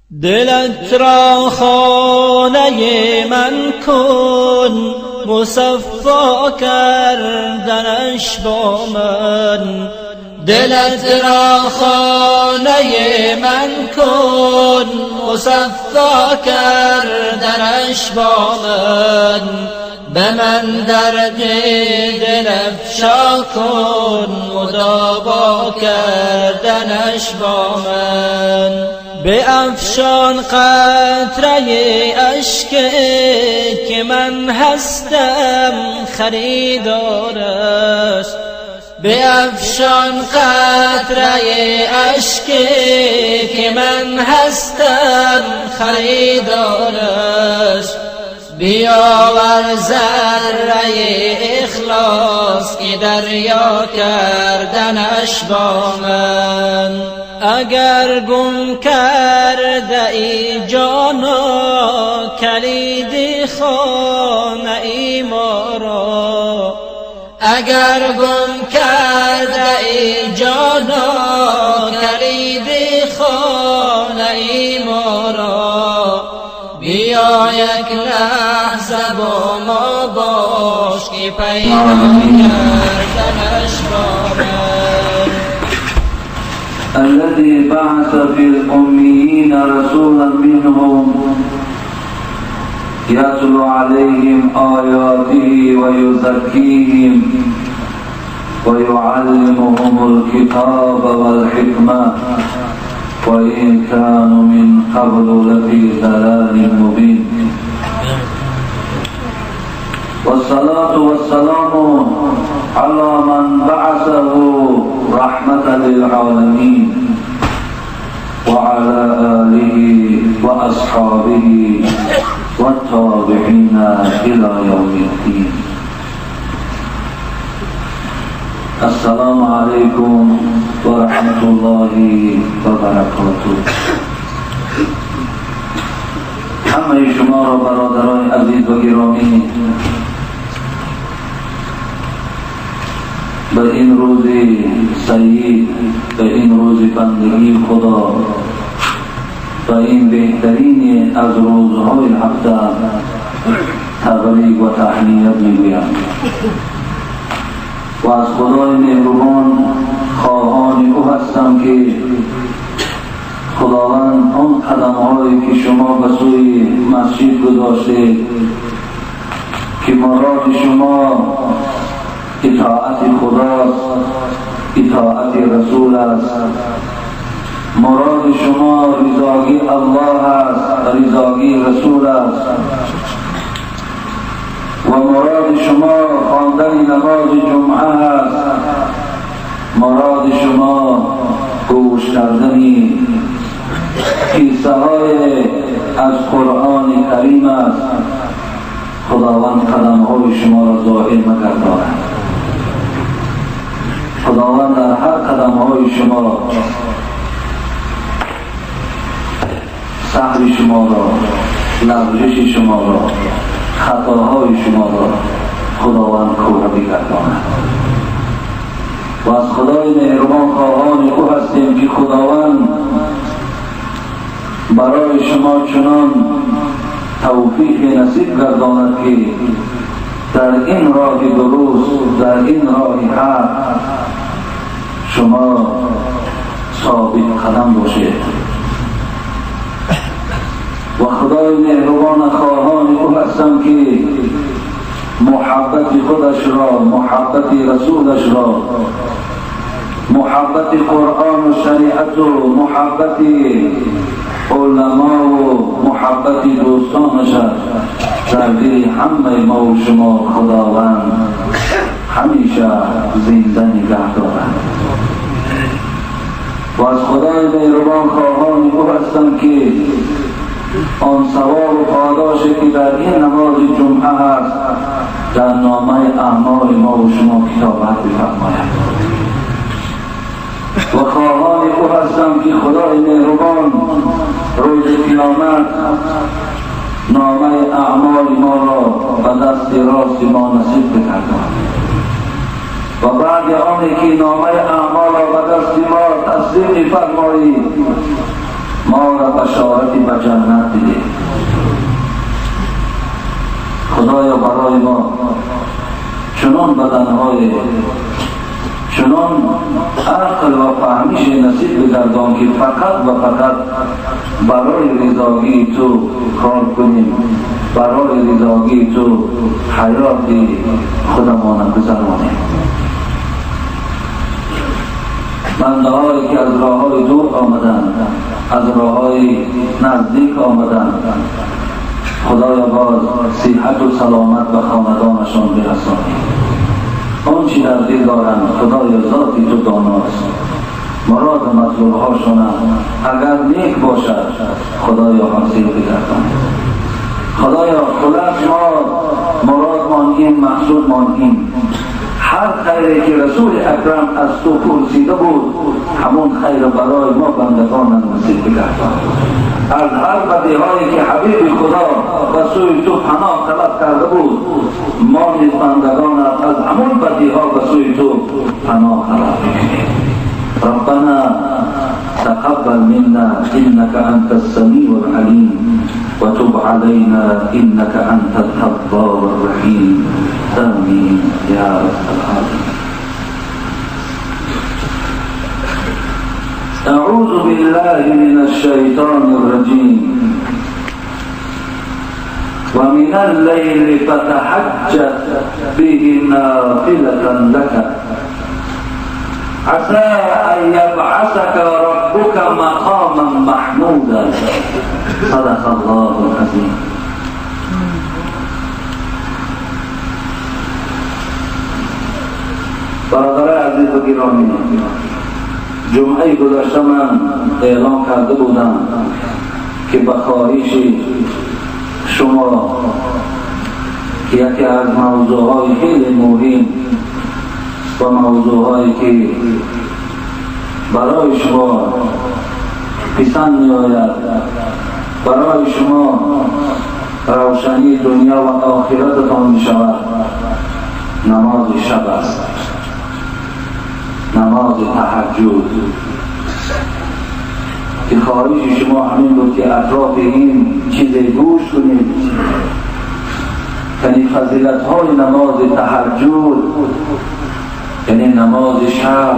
دلت را خانه من کن، مصفا کردنش با من. دلت را خانه من کن، مصفا کردنش با من. به من درد دل افشا کن، مداوا کردنش با من. به افشان قطره اشک که من هستم خریدارش. به افشان قطره اشک که من هستم خریدارش. بیاور ذره اخلاص که دریا کردنش با من. اگر گم کرده ای جانا کلید خانه ای ما را، اگر گم کرده ای جانا کلید خانه ای ما را، بیا یک لحظه با ما باش که پیدا کردنش با من. الذي بعث في الأميين رسولا منهم يتلو عليهم آياته ويزكيهم ويعلمهم الكتاب والحكمة وإن كانوا من قبل لفي ضلال مبين. والصلاة والسلام على من بعثه رحمة للعالمين وعلى آله وأصحابه والتابعين إلى يوم الدين. السلام عليكم ورحمة الله وبركاته. همه شما را برادران عزیز و گرامی به این روز سعید، به این روز بندگی خدا، به این بهترین از روزهای هفته تبریک و تهنیت میگویم و از خدای مهربان خواهان او هستم که خداوند آن قدمهایی که شما به سوی مسجد گذاشته که مراد شما اطاعت خداست، اطاعت رسول است، مراد شما رضاگی الله است، رضاگی رسول است، و مراد شما خواندن نماز جمعه است، مراد شما گوش کردن قصه های از قرآن کریم است. خداوند قدم های شما را ضایع مگرداند. خداوند در هر قدم های شما سهو شما را، لغزش شما را، خطاهای شما را خداوند کوره بگرداند. و از خدای مهربان خواهان او هستیم که خداوند برای شما چنان توفیق نصیب گرداند که در این راه درست، در این راه حق شما ثابت قدم باشید. و خدای مهربان خواهان او هستم که محبت خودش را، محبت رسولش را، محبت قرآن و شریعت و محبت علما و محبت دوستانش در دل همه ما و شما خداوند همیشه زنده نگه دارد. و از خدای مهربان خواهان او هستم که آن ثواب و پاداشی که در این نماز جمعه هست در نامه اعمال ما و شما کتابت بفرماید. و خواهان او هستم که خدای مهربان روز قیامت نامه اعمال ما را به دست راست ما نصیب بگرداند و بعد آنی که نامه اعمال را به دست ما تسلیم می‌فرمایی ما را را بشارت به جنت بده. خدایا برای ما چنان بدنهای چنان عقل و فهمیش نصیب بگردان که فقط و فقط برای رضاگی تو کار کنیم، برای رضاگی تو حیات خودمان گذرانیم. بنده هایی که از راه های دور آمدند، از راه های نزدیک آمدند، خدایا باز صحت و سلامت به خاندانشان برسانی. آنچه در دل دارند خدایا ذاتی تو داناست، مراد و مطلوبهاشان اگر نیک باشد خدایا حاصل بگردان. خدایا خلاص ما مرادمان این، مقصودمان این، هر خیری که رسول اکرم از تو پرسیده بود همون خیر برای ما بندگان نصیب بگردان. از هر بدیهایی که حبیب خدا به سوی تو پناه طلب کرده بود ما نیز بندگان از همون بدیها به سوی تو پناه طلب میکنیم. ربنا تقبل منا انك انت السميع العليم وتب علينا انك انت التواب الرحيم. آمين يا رب العالمين. أعوذ بالله من الشيطان الرجيم. ومن الليل فتهجد به نافلة لك عسى أن يبعثك ربك مقاما محمودا. صدق الله العظيم. برادرای عزیز و گرامی، جمعه گذشته من اعلام کرده بودم که به خواهش شما که یکی از موضوعهای خیلی مهم و موضوعهایی که برای شما پسند می آید، برای شما روشنی دنیا و آخرتتان می شود، نماز شب است، نماز تهجد، که خواهش شما همین بود که اطراف این چیز گوش کنید. یعنی فضیلت های نماز تهجد، یعنی نماز شب،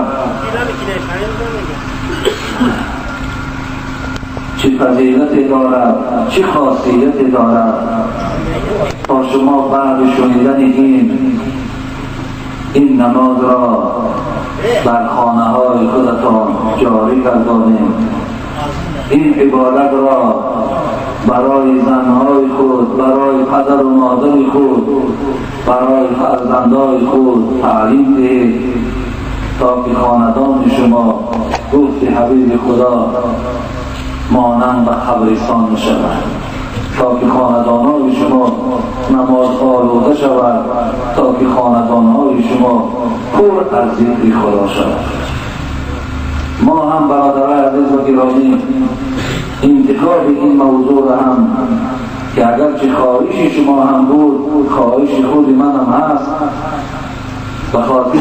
چه فضیلت دارد، چه خاصیت دارد، تا شما بعد شنیدن این نماز را بر خانه های خودتان جاری گردانید، این عبادت را برای زنهای خود، برای پدر و مادر خود، برای فرزندهای خود تعلیم دهید تا که خاندان شما گفت حبیب خدا مانند به قبرستان نشود، تا که خاندانهای شما نماز آلوده شود، تا که خاندانهای شما پر از ذکر خدا شود. ما هم برادرای عزیز و گرامی انتخاب این موضوع را هم که اگرچه خواهش شما هم بود، خواهش خود من هم هست، به خاطر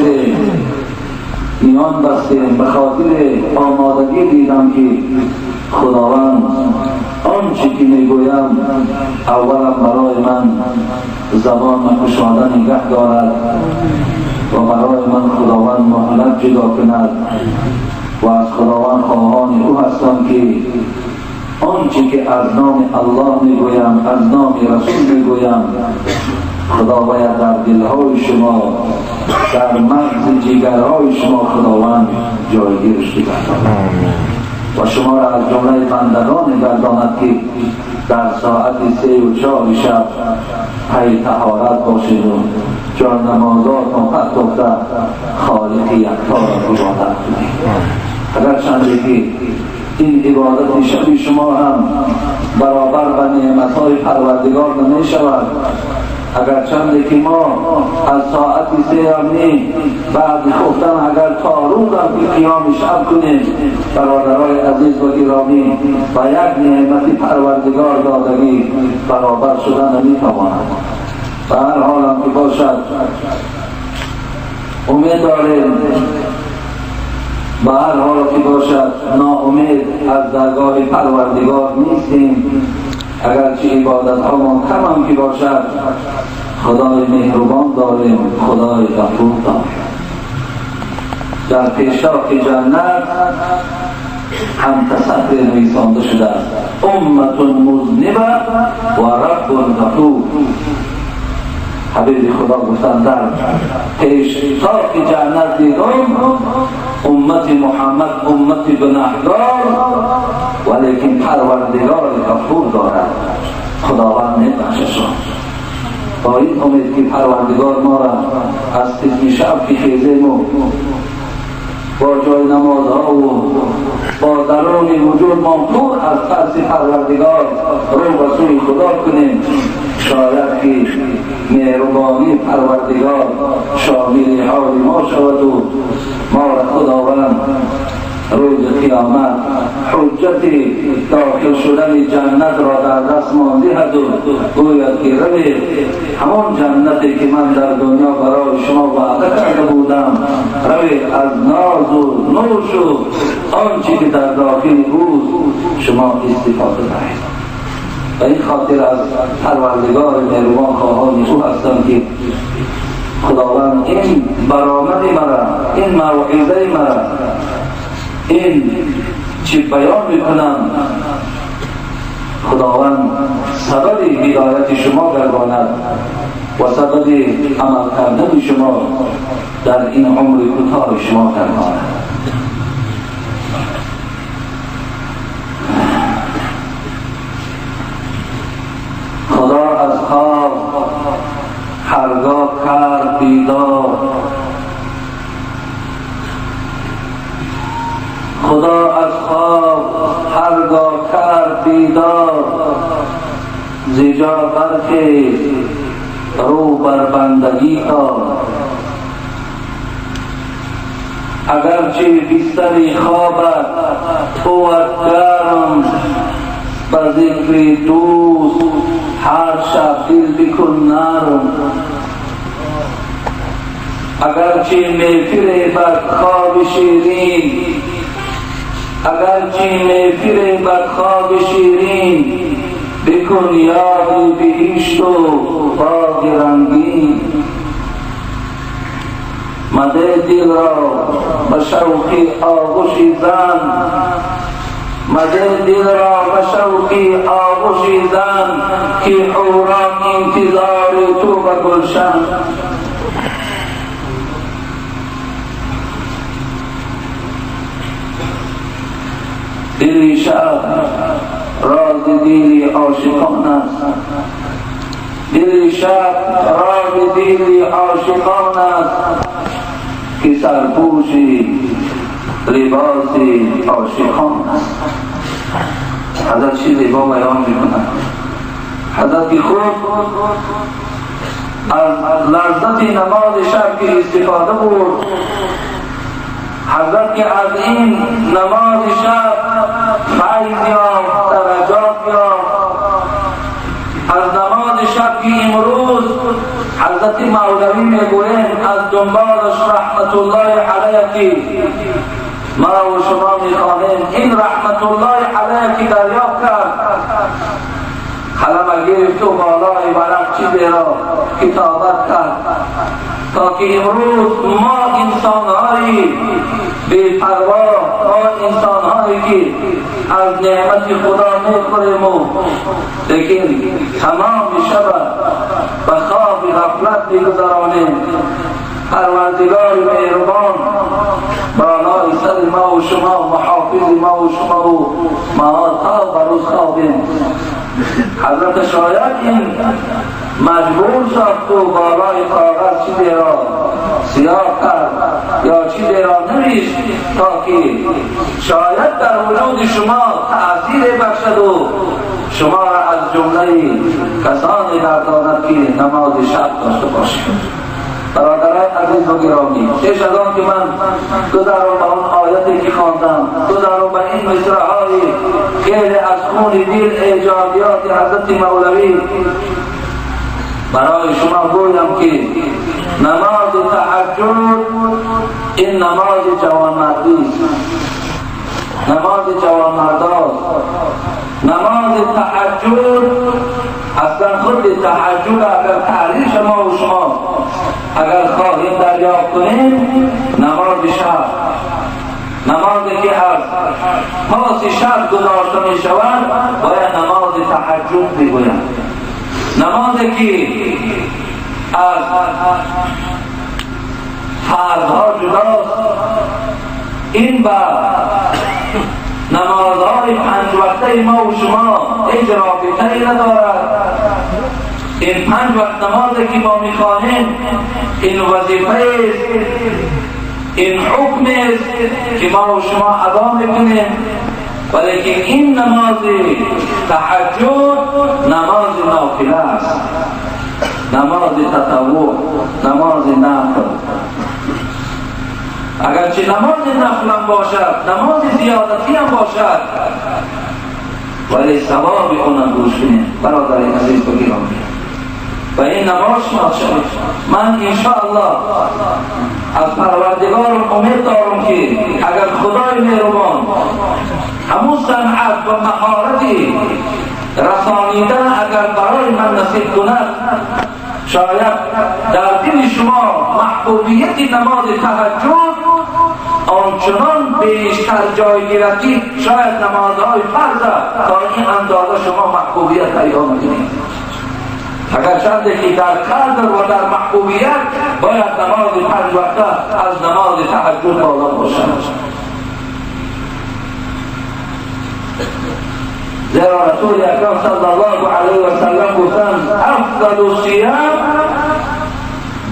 میان بستیم، به خاطر آمادگی دیدم که خداوند آنچه که میگویم اولا برای من زبان کشاده نگه دارد و برای من خداوند مهلت جدا کند و از خداوند خواهان او هستم که آنچه که از نام الله میگویم، از نام رسول میگویم، خدا باید در دلهای شما، در مغز جگرهای شما خداوند جایگیرش بگرداند و شما را از جمله بندگان گرداند که در ساعت 3 و 4 شب پی طهارت باشید و جان نمازاتان پرتفته خالق یکتا را عبادت کنید. اگر چندگی این عبادت شبی شما هم برابر به نعمتهای پروردگار نمی شود، اگر چند که ما از ساعت 3:30 بعد خفتن اگر تا روز هم قیام شب کنیم، برادرای عزیز و گرامی با یک نعمت پروردگار دادگی برابر شدن نمیتواند. به هر حال هم که باشد امید داریم به هر حال که باشد ناامید از درگاه پروردگار نیستیم. اگرچه عبادت هامان کم هم که باشد، خدای مهربان داریم، خدای غفور داریم. در پیشتاق جنت هم تصدر نویسانده شده است: امت مذنبه و رب غفور. حبیب خدا گفتن در پیشتاق جنت دیدم امت محمد امت گناهگار، ولیکن پروردگار غفور دارد، خداوند میبخشد. با این امید که پروردگار ما را از تزمی شب که خیزیم و با جای نمازها و با درون وجود ما پر از ترس پروردگار رو به سوی خدا کنیم، شاید که مهربانی پروردگار شامل حال ما شود و ما را خداوند روز قیامت حجت داخل شدن جنت را در دست ما دهد و گوید که روید همان جنتی که من در دنیا برای شما وعده کرده بودم، روید از ناز و نوش و آنچه که در داخل اوست شما استفاده دهید. و این خاطر از پروردگار مهربان خواهان او هستم که خداوند این برآمد مرا، این موعظه مرا، این چی بیان میکنم، خداوند سبب هدایت شما گرداند و سبب عمل کردن شما در این عمر کوتاه شما گرداند. خدا از خواب هرگاه کرد بیدار، خدا از خواب هرگاه کرد بیدار، ز جا برخیز رو بر بندگی آر. اگرچه بستر خوابت بود گرم، به ذکر دوست هر شب دل بکن نرم. اگرچه میفریبد خواب شیرین، اگرچه میفریبد خواب شیرین، بکن یاد بهشت و باغ رنگین. مده دل را به شوق آغوش زن، مده دل را به شوق آغوش زن، که حوران انتظار تو به گلشن. دل شب راز دل عاشقان است، دل شب راز دل عاشقان است، که سرپوش لباس عاشقان است. حضرت چی زیبا بیان میکنند. حضرت خود از لذت نماز شب که استفاده بود، حضرت که از این نماز شب فیض یافت، درجات یافت، از نماز شب که امروز حضرت مولوی میگویند از دنبالش رحمت الله علیه ما و شما میخوانیم، این رحمت الله علیه که دریافت کرد، قلم گرفت و بالای ورق چیزی را کتابت کرد تا که امروز ما انسانهایی بی پروا، ما انسانهایی که از نعمت خدا میخوریم و لیکن تمام شب به خواب غفلت میگذرانیم، پروردگار مهربان بالای سر ما و شما، محافظ ما و شما و ما تا بر روز خوابیم. حضرت شاید این مجبور ساخت و بالای کاغذ چیزی را سیاه کرد یا چیزی را نوشت تا که شاید در وجود شما تأثیر بخشد و شما را از جمله کسانی گرداند که نماز شب داشته باشید. برادرای عزیز و گرامی، پیش از آن که من گذرم به اون آیتی که خواندم، گذرم به این مصرع‌های خیلی از خون دل ایجادیات حضرت مولوی، برای شما گویم که نماز تهجد این نماز جوانمردی است، نماز جوانمرداست. نماز تهجد، اصلا خود تهجد اگر تعریف ما و شما اگر خواهیم دریافت کنیم، نماز شب، نمازی که از پاس شب گذاشته می شود باید نماز تهجد بگویند. نمازی که از فرضها جداست، این با نمازهای پنج وقته ما و شما هیچ رابطه‌ای ندارد. این پنج وقت نمازی که ما میخوانیم این وظیفه است، این حکم است که ما و شما ادا میکنیم، ولیکن این نماز تهجد نماز نافله است، نماز تطوع، نماز نفل. اگرچه نماز نفل هم باشد، نماز زیادتی هم باشد، ولی ثواب اونم گوش کنید برادر عزیز و گرامی. و این نماز شما شد. من انشاءالله از پروردگار امید دارم که اگر خدای مهربان همون صنعت و مهارتی رسانیدن اگر برای من نصیب کند، شاید در دل شما محبوبیت نماز تهجد آنچنان بیشتر جای گیرد که شاید نمازهای فرض تا این اندازه شما محبوبیت پیدا نکنید. اگر چند که در قدر و در محبوبیت باید نماز پنج وقته از نماز تهجد بالا باشد. زیرا رسول اکرم صلی الله علیه و سلم گفتند افضل الصیام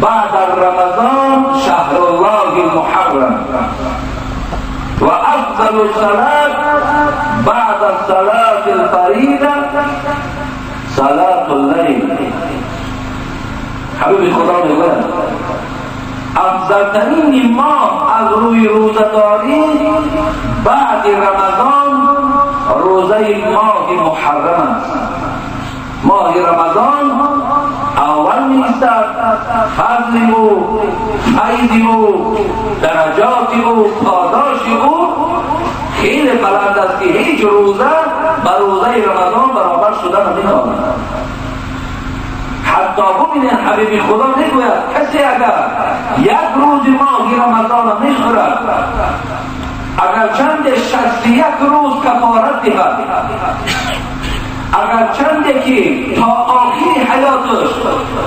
بعد رمضان شهر الله المحرم و افضل الصلاة بعد الصلاة الفریضه صلاة اللیل. حبیب خدا میگوید افضلترین ماه از روی روزه‌داری بعد رمضان روزه ماه محرم است. ماه رمضان اول می‌ایستد، فضل او، فیض او، درجات او، پاداش او خیلی بلند است که هیچ روزه با روزه رمضان برابر شده نمی‌تواند. حتی ببینید حبیب خدا میگوید کسی اگر یک روز ماه رمضان میخورد، اگر چند 61 روز کفارت دهد، اگر چند که تا آخر حیاتش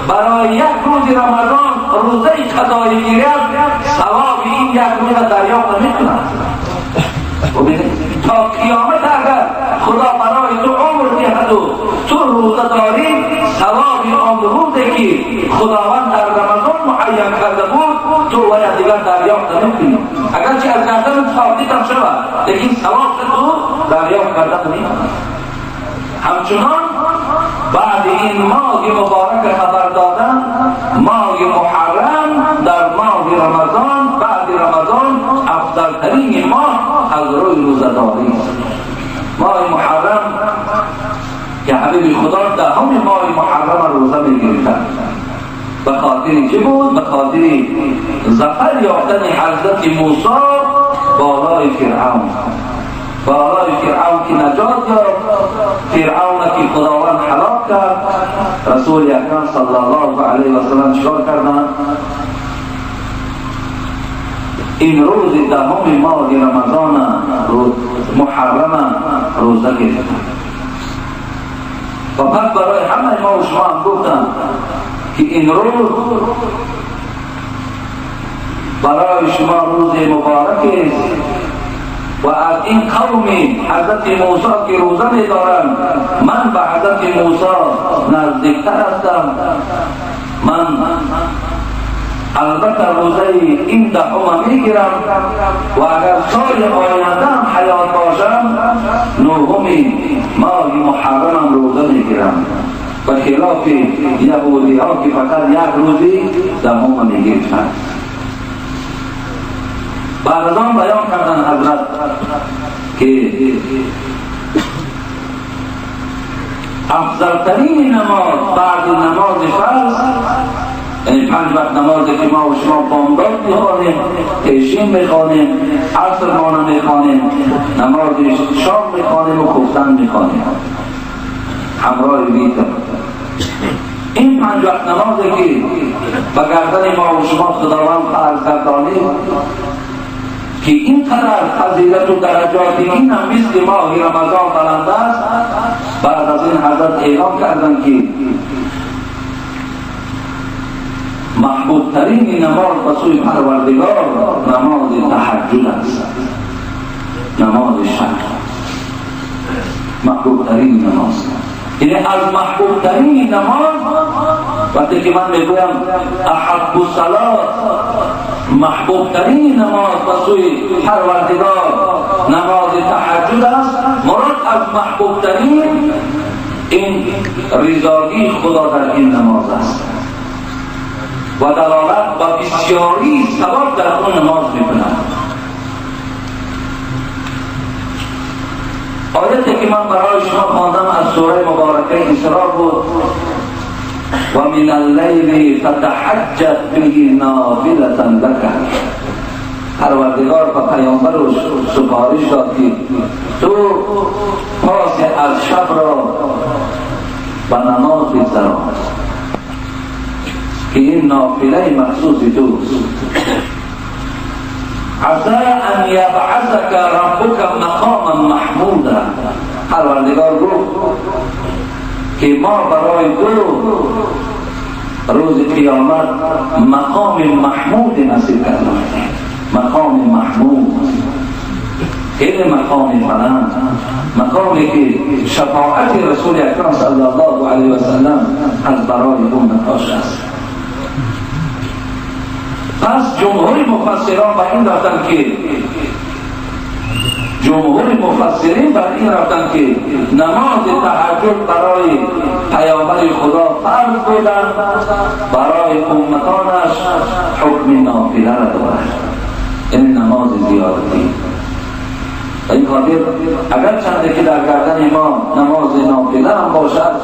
برای یک روز رمضان روزه قضایی گیرد، ثواب این یک روز دریافت نمی‌کند. تا قیامت اگر خدا برای تو عمر دهد و تو روزه داری، ثواب آن روزی که خداوند در رمضان معین کرده بود تو باید دیگر دریافت نمی‌کنی. اگرچه از گردن ثابت هم شود، لیکن ثواب تو دریافت کرده نمی‌کنی. همچنان بعد این ماه مبارک خبر دادن، ماه محرم در ماه رمضان بعد رمضان افضلترین ماه از روی روزه‌داری است. ماه محرم که حبیب خدا دهم ماه محرم روزه می‌گرفتند، به خاطر چه بود؟ به خاطر ظفر یافتن حضرت موسی بالای فرعون، بالای فرعون که نجات یافت، فرعون که خداوند هلاک کرد. رسول اکرم صلی الله علیه و سلم چیکار کردند؟ این روز دهم ماه رمضان محرم روزه گرفتند و پس برای همه ما و شما هم گفتند که این روز برای شما روز مبارک است و از این قوم حضرت موسی که روزه می‌دارند، من به حضرت موسی نزدیکتر هستم. من البته روزه این دهم میگیرم و اگر سال آینده هم حیات باشم نهم ماه محرم روزه میگیرم، و خلاف یهودی ها که فقط یک روزی دهم میگیرند. بعد از آن بیان کردن حضرت که افضلترین نماز بعد نماز فرض، یعنی پنج وقت نمازی که ما و شما بامداد میخوانیم، پیشین میخوانیم، عصر ما میخوانیم، نماز شام میخوانیم و خفتن میخوانیم همراه ویتر. این 5 وقت نمازی که به گردن ما و شما خداوند فرض گردانید که اینقدر فضیلت و درجات این هم مثل ماه رمضان بلند است. بعد از این حضرت اعلام کردند که محبوب ترین نماز به سوی پروردگار نماز تهجد است، نماز شب محبوب ترین نماز. یعنی از محبوب ترین نماز، وقتی که من میگویم احب الصلات، محبوب ترین نماز به سوی پروردگار نماز تهجد است، مراد از محبوب ترین این رضایی خدا در این نماز است و دلالت و بسیاری ثواب در اون نماز میکند. آیتی که من برای شما خواندم از سوره مبارکه اسراء بود: و من اللیل فتهجد به نافلة لک. پروردگار به پیامبرش سفارش داد که تو پاس از شب را به نماز بگذران که این نافله مخصوص توست. عسى ان یبعثک ربک مقاما محمودا. پروردگار گفت که ما برای تو روز قیامت مقام محمود نصیب کردیم. مقام محمود خیلی مقام بلند، مقامی که شفاعت رسول اکرم صلی الله علیه و سلم از برای امتاش است. پس جمهور مفسران بر این رفتن که جمهور مفسرین بر این رفتن که نماز تهجد برای پیامبر خدا فرض بودند، برای امتانش حکم نافله را دارد، این نماز زیادتی. این خاطر اگر چنده که در گردن ما نماز نافله هم باشد،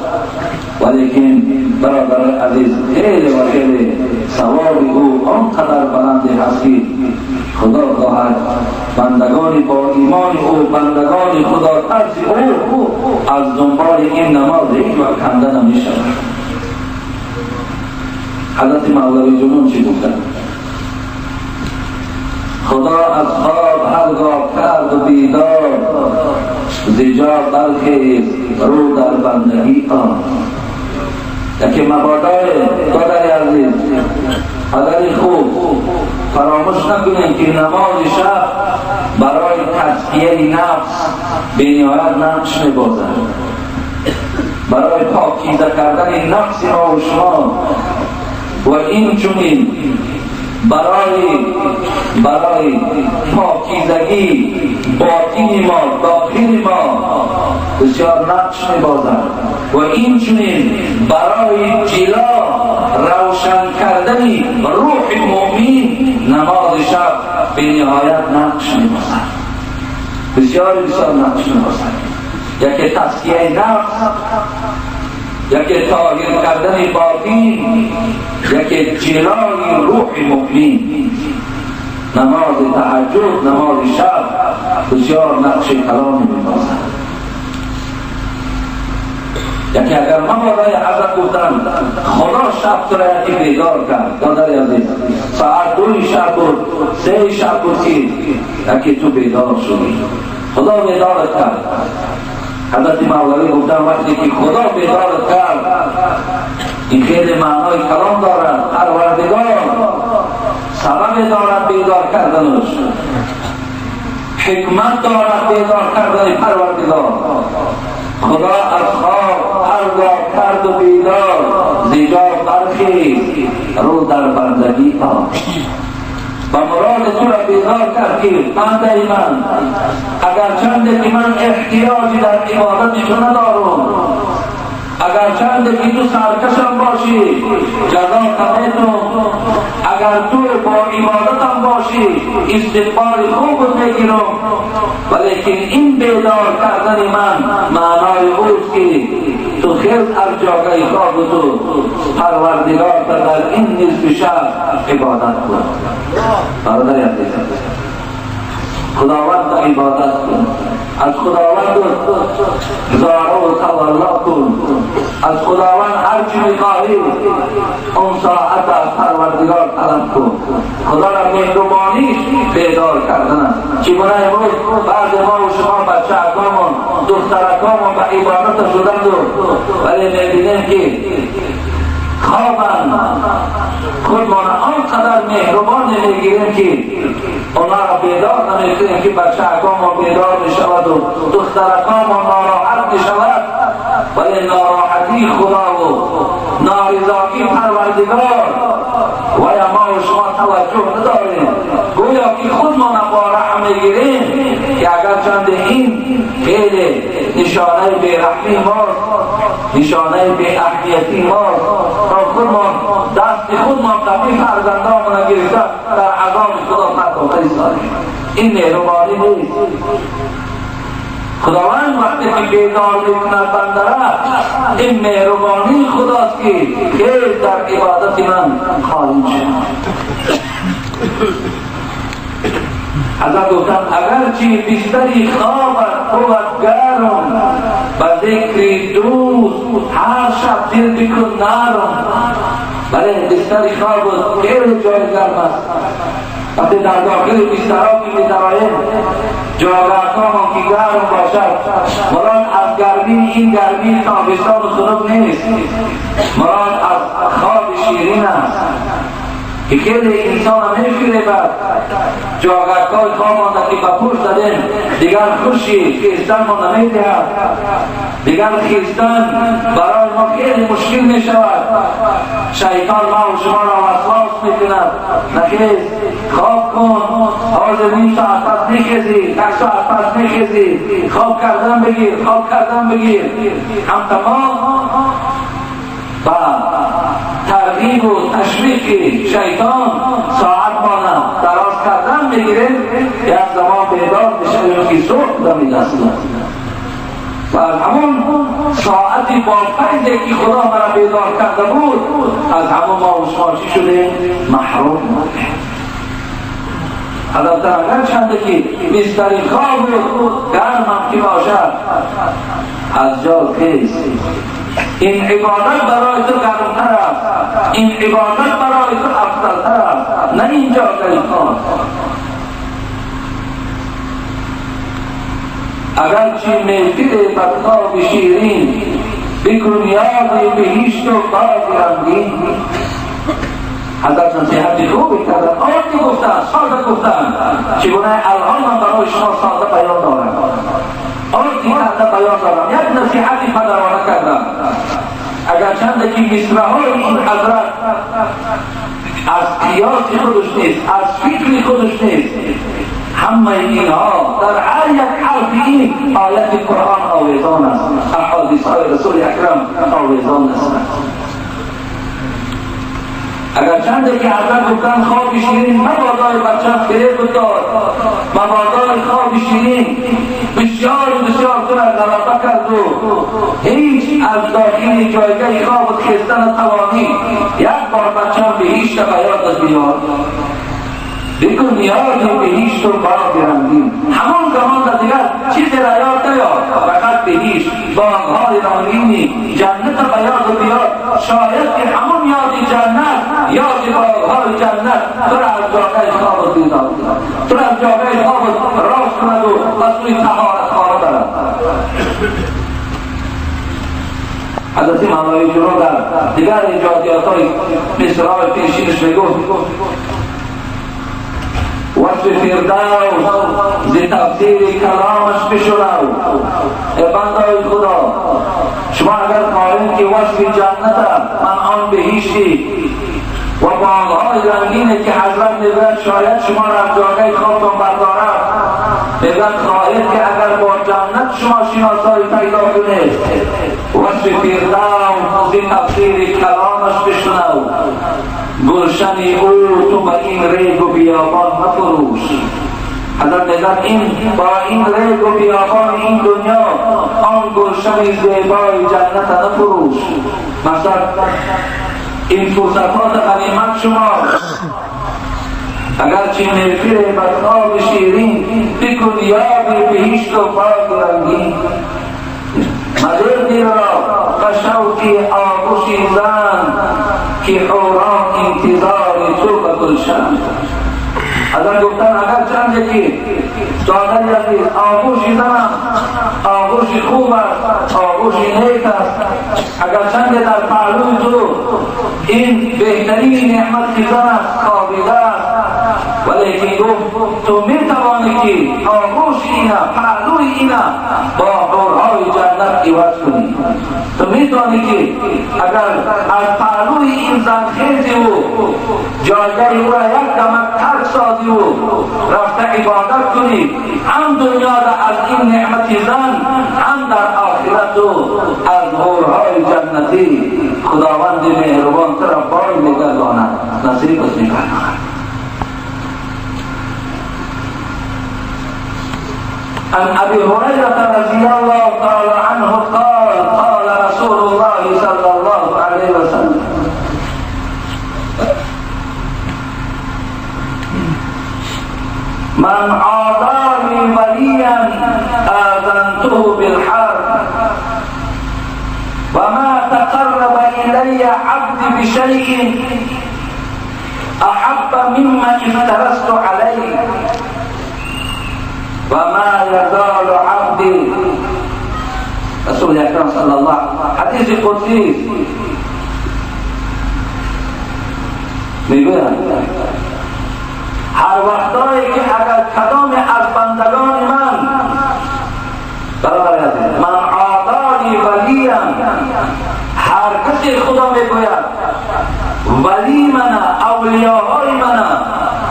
ولیکن برادر عزیز خیلی و خیلی ثواب او آنقدر بلند هست که خدا خواهد بندگان با ایمان او، بندگان خدا ترس او از دنبال این نماز هیچ وقت کنده نمی شود. حضرت مولوی جنون چی گفتند؟ خدا از خواب هرگاه کرد و بیدار، زجا برخیز رو در بندگی آن. یکی مبادای برادر عزیز، پدر خوب، فراموش نکنیم که نماز شب برای تزکیه نفس به نهایت نقش می‌بازد، برای پاکیزه کردن نفس ما و شما و این چنین برای پاکیزگی باطن ما، داخل ما بسیار نقش می‌بازد و این چنین برای جلا روشن کردن روح مؤمن نماز شب به نهایت نقش می‌بازد، بسیار بسیار نقش می‌بازد. یکی تزکیه نفس، یکی طاهر کردن باطن، یکی جلای روح مؤمن. نماز تهجد، نماز شب بسیار نقش کلامی می‌بازد. یکی اگر ما برای حضرت گفتم خدا شب تو را یکی بیدار کرد، برادر عزیز ساعت 2 شب بود، 3 شب بود که یکی تو بیدار شدی، خدا بیدارت کرد. حضرت مولوی گفتن وقتی که خدا بیدارت کرد، این خیلی معنای کلام دارد. پروردگار سبب دارد بیدار کردنش، حکمت دارد بیدار کردن پروردگار. خدا از خواب هرگاه کرد و بیدار، زیجا برخیز رو در بندگی آن. و مراد تو را بیدار کرد که بنده من، اگر چنده که من احتیاجی در عبادت تو ندارم، اگر چنده که تو سرکشم باشی جزا تمیتم، اگر تو با عبادتم باشی استقبال خوب میگیرم، ولیکن این بیدار کردن من معنای اوست که تو خیز از جاگه خواب تو پروردگار در این نصف شب عبادت کن. برادر عزیز، خداوند عبادت کن، از خداوند زاره و تولا کن، از خداوند هر چی میخواهی اون ساعت از پروردگار طلب کن. خدا را مهربانیش بیدار کردن است. چگونه امروز بعض ما و شما بچه اکامون دخترکامون به عبادت شدند ولی میبینیم که خوابند. خودمان آنقدر مهربان نمیگیریم که اونا را بیدار نمیکنیم که بچه اکامان بیدار میشود و دخترکامان ناراحت میشود، ولی ناراحتی خدا و نارضایی پروردگار و یا ما و شما توجه نداریم. گویا که خودمان با رحم میگیریم که اگر چند این خیلی نشانه بیرحمی ماست، نشانه بی اهمیتی ماست، تا خودمان دست خودمان قوی فرزندانمان گرفته در عذاب خدا پرتاب ایستادیم. این مهربانی نیست. خداوند وقتی که بیدار میکند بنده را، این مهربانی خداست که خیر در عبادت من خواهی شد. حضرت گفتند اگرچه بستری خوابت بود گرم، به ذکر دوست هر شب دل بکن نرم. بله، بستری خواب خیلی جای گرم است. وقتی در داخل بسترها که می‌درآییم جاگه‌هامان که گرم باشد، مراد از گرمی این گرمی تابستان و خنک نیست، مراد از خواب شیرین است که خیلی انسان نمی‌فریبد. جاگه‌های خواب که به پشت زدیم دیگر خوشی خیستن ما نمی‌دهد، دیگر خیستن برای ما خیلی مشکل می‌شود. شیطان ما و شما را وسواس می‌کند، نخیز، خواب کن، حاضر نیم ساعت پس میخیزی، یک ساعت پس میخیزی، خواب کردن بگیر، خواب کردن بگیر. هم تمام با ترغیب و تشویق شیطان ساعت مانه دراز کردن میگیریم، یک زمان بیدار میشویم که صبح دمید است و از همون ساعتی با فیضی که خدا مرا بیدار کرده بود از همون ما و شما چی شده؟ محروم بودیم. حضرت اگر چنده که بستری خواب گرم هم که باشد از جا خیز. این عبادت برای تو گرمتر است، این عبادت برای تو افضلتر است، نه اینجا خواب. اگرچه محفل بدخواب شیرین، بکن یاد بهشت و باغ رنگین. حضرت نصیحت خوبی کردن، آیتی گفتن، ساده گفتن، چگونه الان من برای شما ساده بیان دارم، آیتی کرده بیان دارم، یک نصیحتی پدرانه کردم. اگر چند که مصرع‌های این حضرت از قیاس خودش نیست، از فکر خودش نیست، همه اینها در هر یک حرف این آیت قرآن آویزان است، احادیث های رسول اکرم آویزان است. اگر چند که حضرت گفتن خواب شیرین مبادای بچه فریب داد، مبادای خواب شیرین بسیار بسیار تو را غلبه کرد و هیچ از داخل جایگاه خواب خیستن توانی. یک بار بچه به هیچ بیاد بیاد بکن نیازی به هیچ تو باغ رنگین. همون زمان در دیگر چیزی را یاد نیاد، فقط به هیچ باغهای رنگینی جنت را یاد بیاد. شاید که همون یاد جنت، یاد باغهای جنت تو را از جاگه خواب بیدار، تو را از جاگه خواب راست کند و از سوی طهارت خانه برد. حضرت مولوی جلو در دیگر ایجادیات های مصرع پیشینش میگفت وصف فردوس ز تفسیر کلامش بشنو. ای بندای خدا، شما اگر خواهید که وصف جنت من آن بهشتی و باغهای رنگینه که حضرت میگوید شاید شما را از جاگه خوابتان بردارد، میگوید خواهید که اگر با جنت شما شناسایی پیدا کنید، وصف فردوس ز تفسیر کلامش بشنو. گلشن او تو به این ریگ و بیابان مفروش. حضرت میگن این با این ریگ و بیابان این دنیا آن گلشن زیبای جنت نفروش. مثلا این فرصتات غنیمت شما، اگرچه میفیر بدخواب شیرین بکن یاد بهشت و باغ رنگین. مدر دل را به شوق آغوش زن که حوران انتظار تو به گلشن. حضرت گفتن اگر چند که دادن عزیز آغوش زنم آغوش خوب است، آغوش نیک است، اگر چند در پهلوی تو این بهترین نعمت که زن است خوابیده است، ولیکن گفت تو می توانی که آغوش اینا پهلوی اینا با حورهای جنت عوض کنی. تو می توانی که اگر از پهلوی این زن خیزی و جایگاه او را یک دمک ترک سازی و رفته عبادت کنی، هم دنیا را از این نعمت زن هم در آخرت و از حورهای جنتی خداوند مهربان تو را بای میگرداند، نصیبت میگرداند. عن أبي هريرة رضي الله تعالى عنه قال قال رسول الله صلى الله عليه وسلم من عادى لي وليا آذنته بالحرب وما تقرب إلي عبدي بشيء أحب مما افترست عليه وما يزال عبدي. رسول اکرم صلی الله حدیث قدسی میگوید هر وقتایی که اگر کدام از بندگان من، برادر عزیز، من عادانی ولیم، هر کسی خدا میگوید ولی من، اولیاهای من،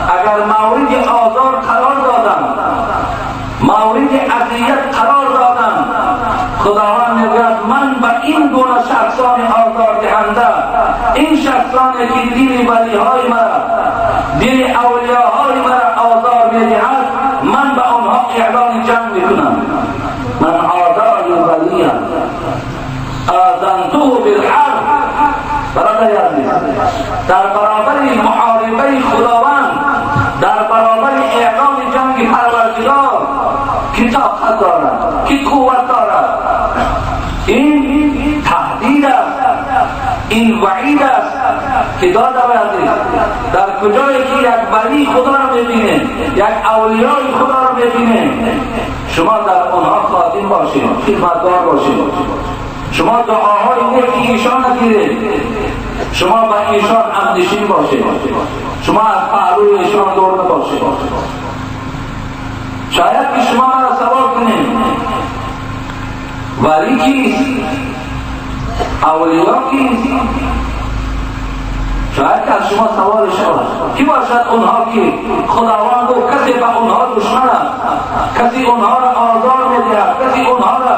اگر مورد آزار قرار دادم، مورد اذیت قرار دادم، خداوند میگوید من به این گونه شخصان آزار دهنده، این شخصانی که دل ولیهای مرا، دل اولیاهای مرا آزار میدهد، من به آنها اعلان جنگ میکنم. من عادای ولیم آذنته بالحرب. برادر عزیز، در برابر محاربه خداوند، در برابر اعلان جنگ پروردگار کی طاقت دارد، کی قوت دارد؟ این تهدید است، این وعید است که داده عزیز در کجایی که یک ولی خدا را میبینه، یک اولیای خدا را میبینه، شما در آنها خادم باشید، خدمتگار باشید، شما دعاهای نیک ایشان نگیرید، شما با ایشان همنشین باشید، شما از پهلوی ایشان دور نباشید. شاید که شما مرا سوال کنید ولی کیست، اولیا کیست؟ شاید که از شما سوال شود کی باشد اونها که خداوند گفت کسی به اونها دشمن است، کسی اونها را آزار میدهد، کسی اونها را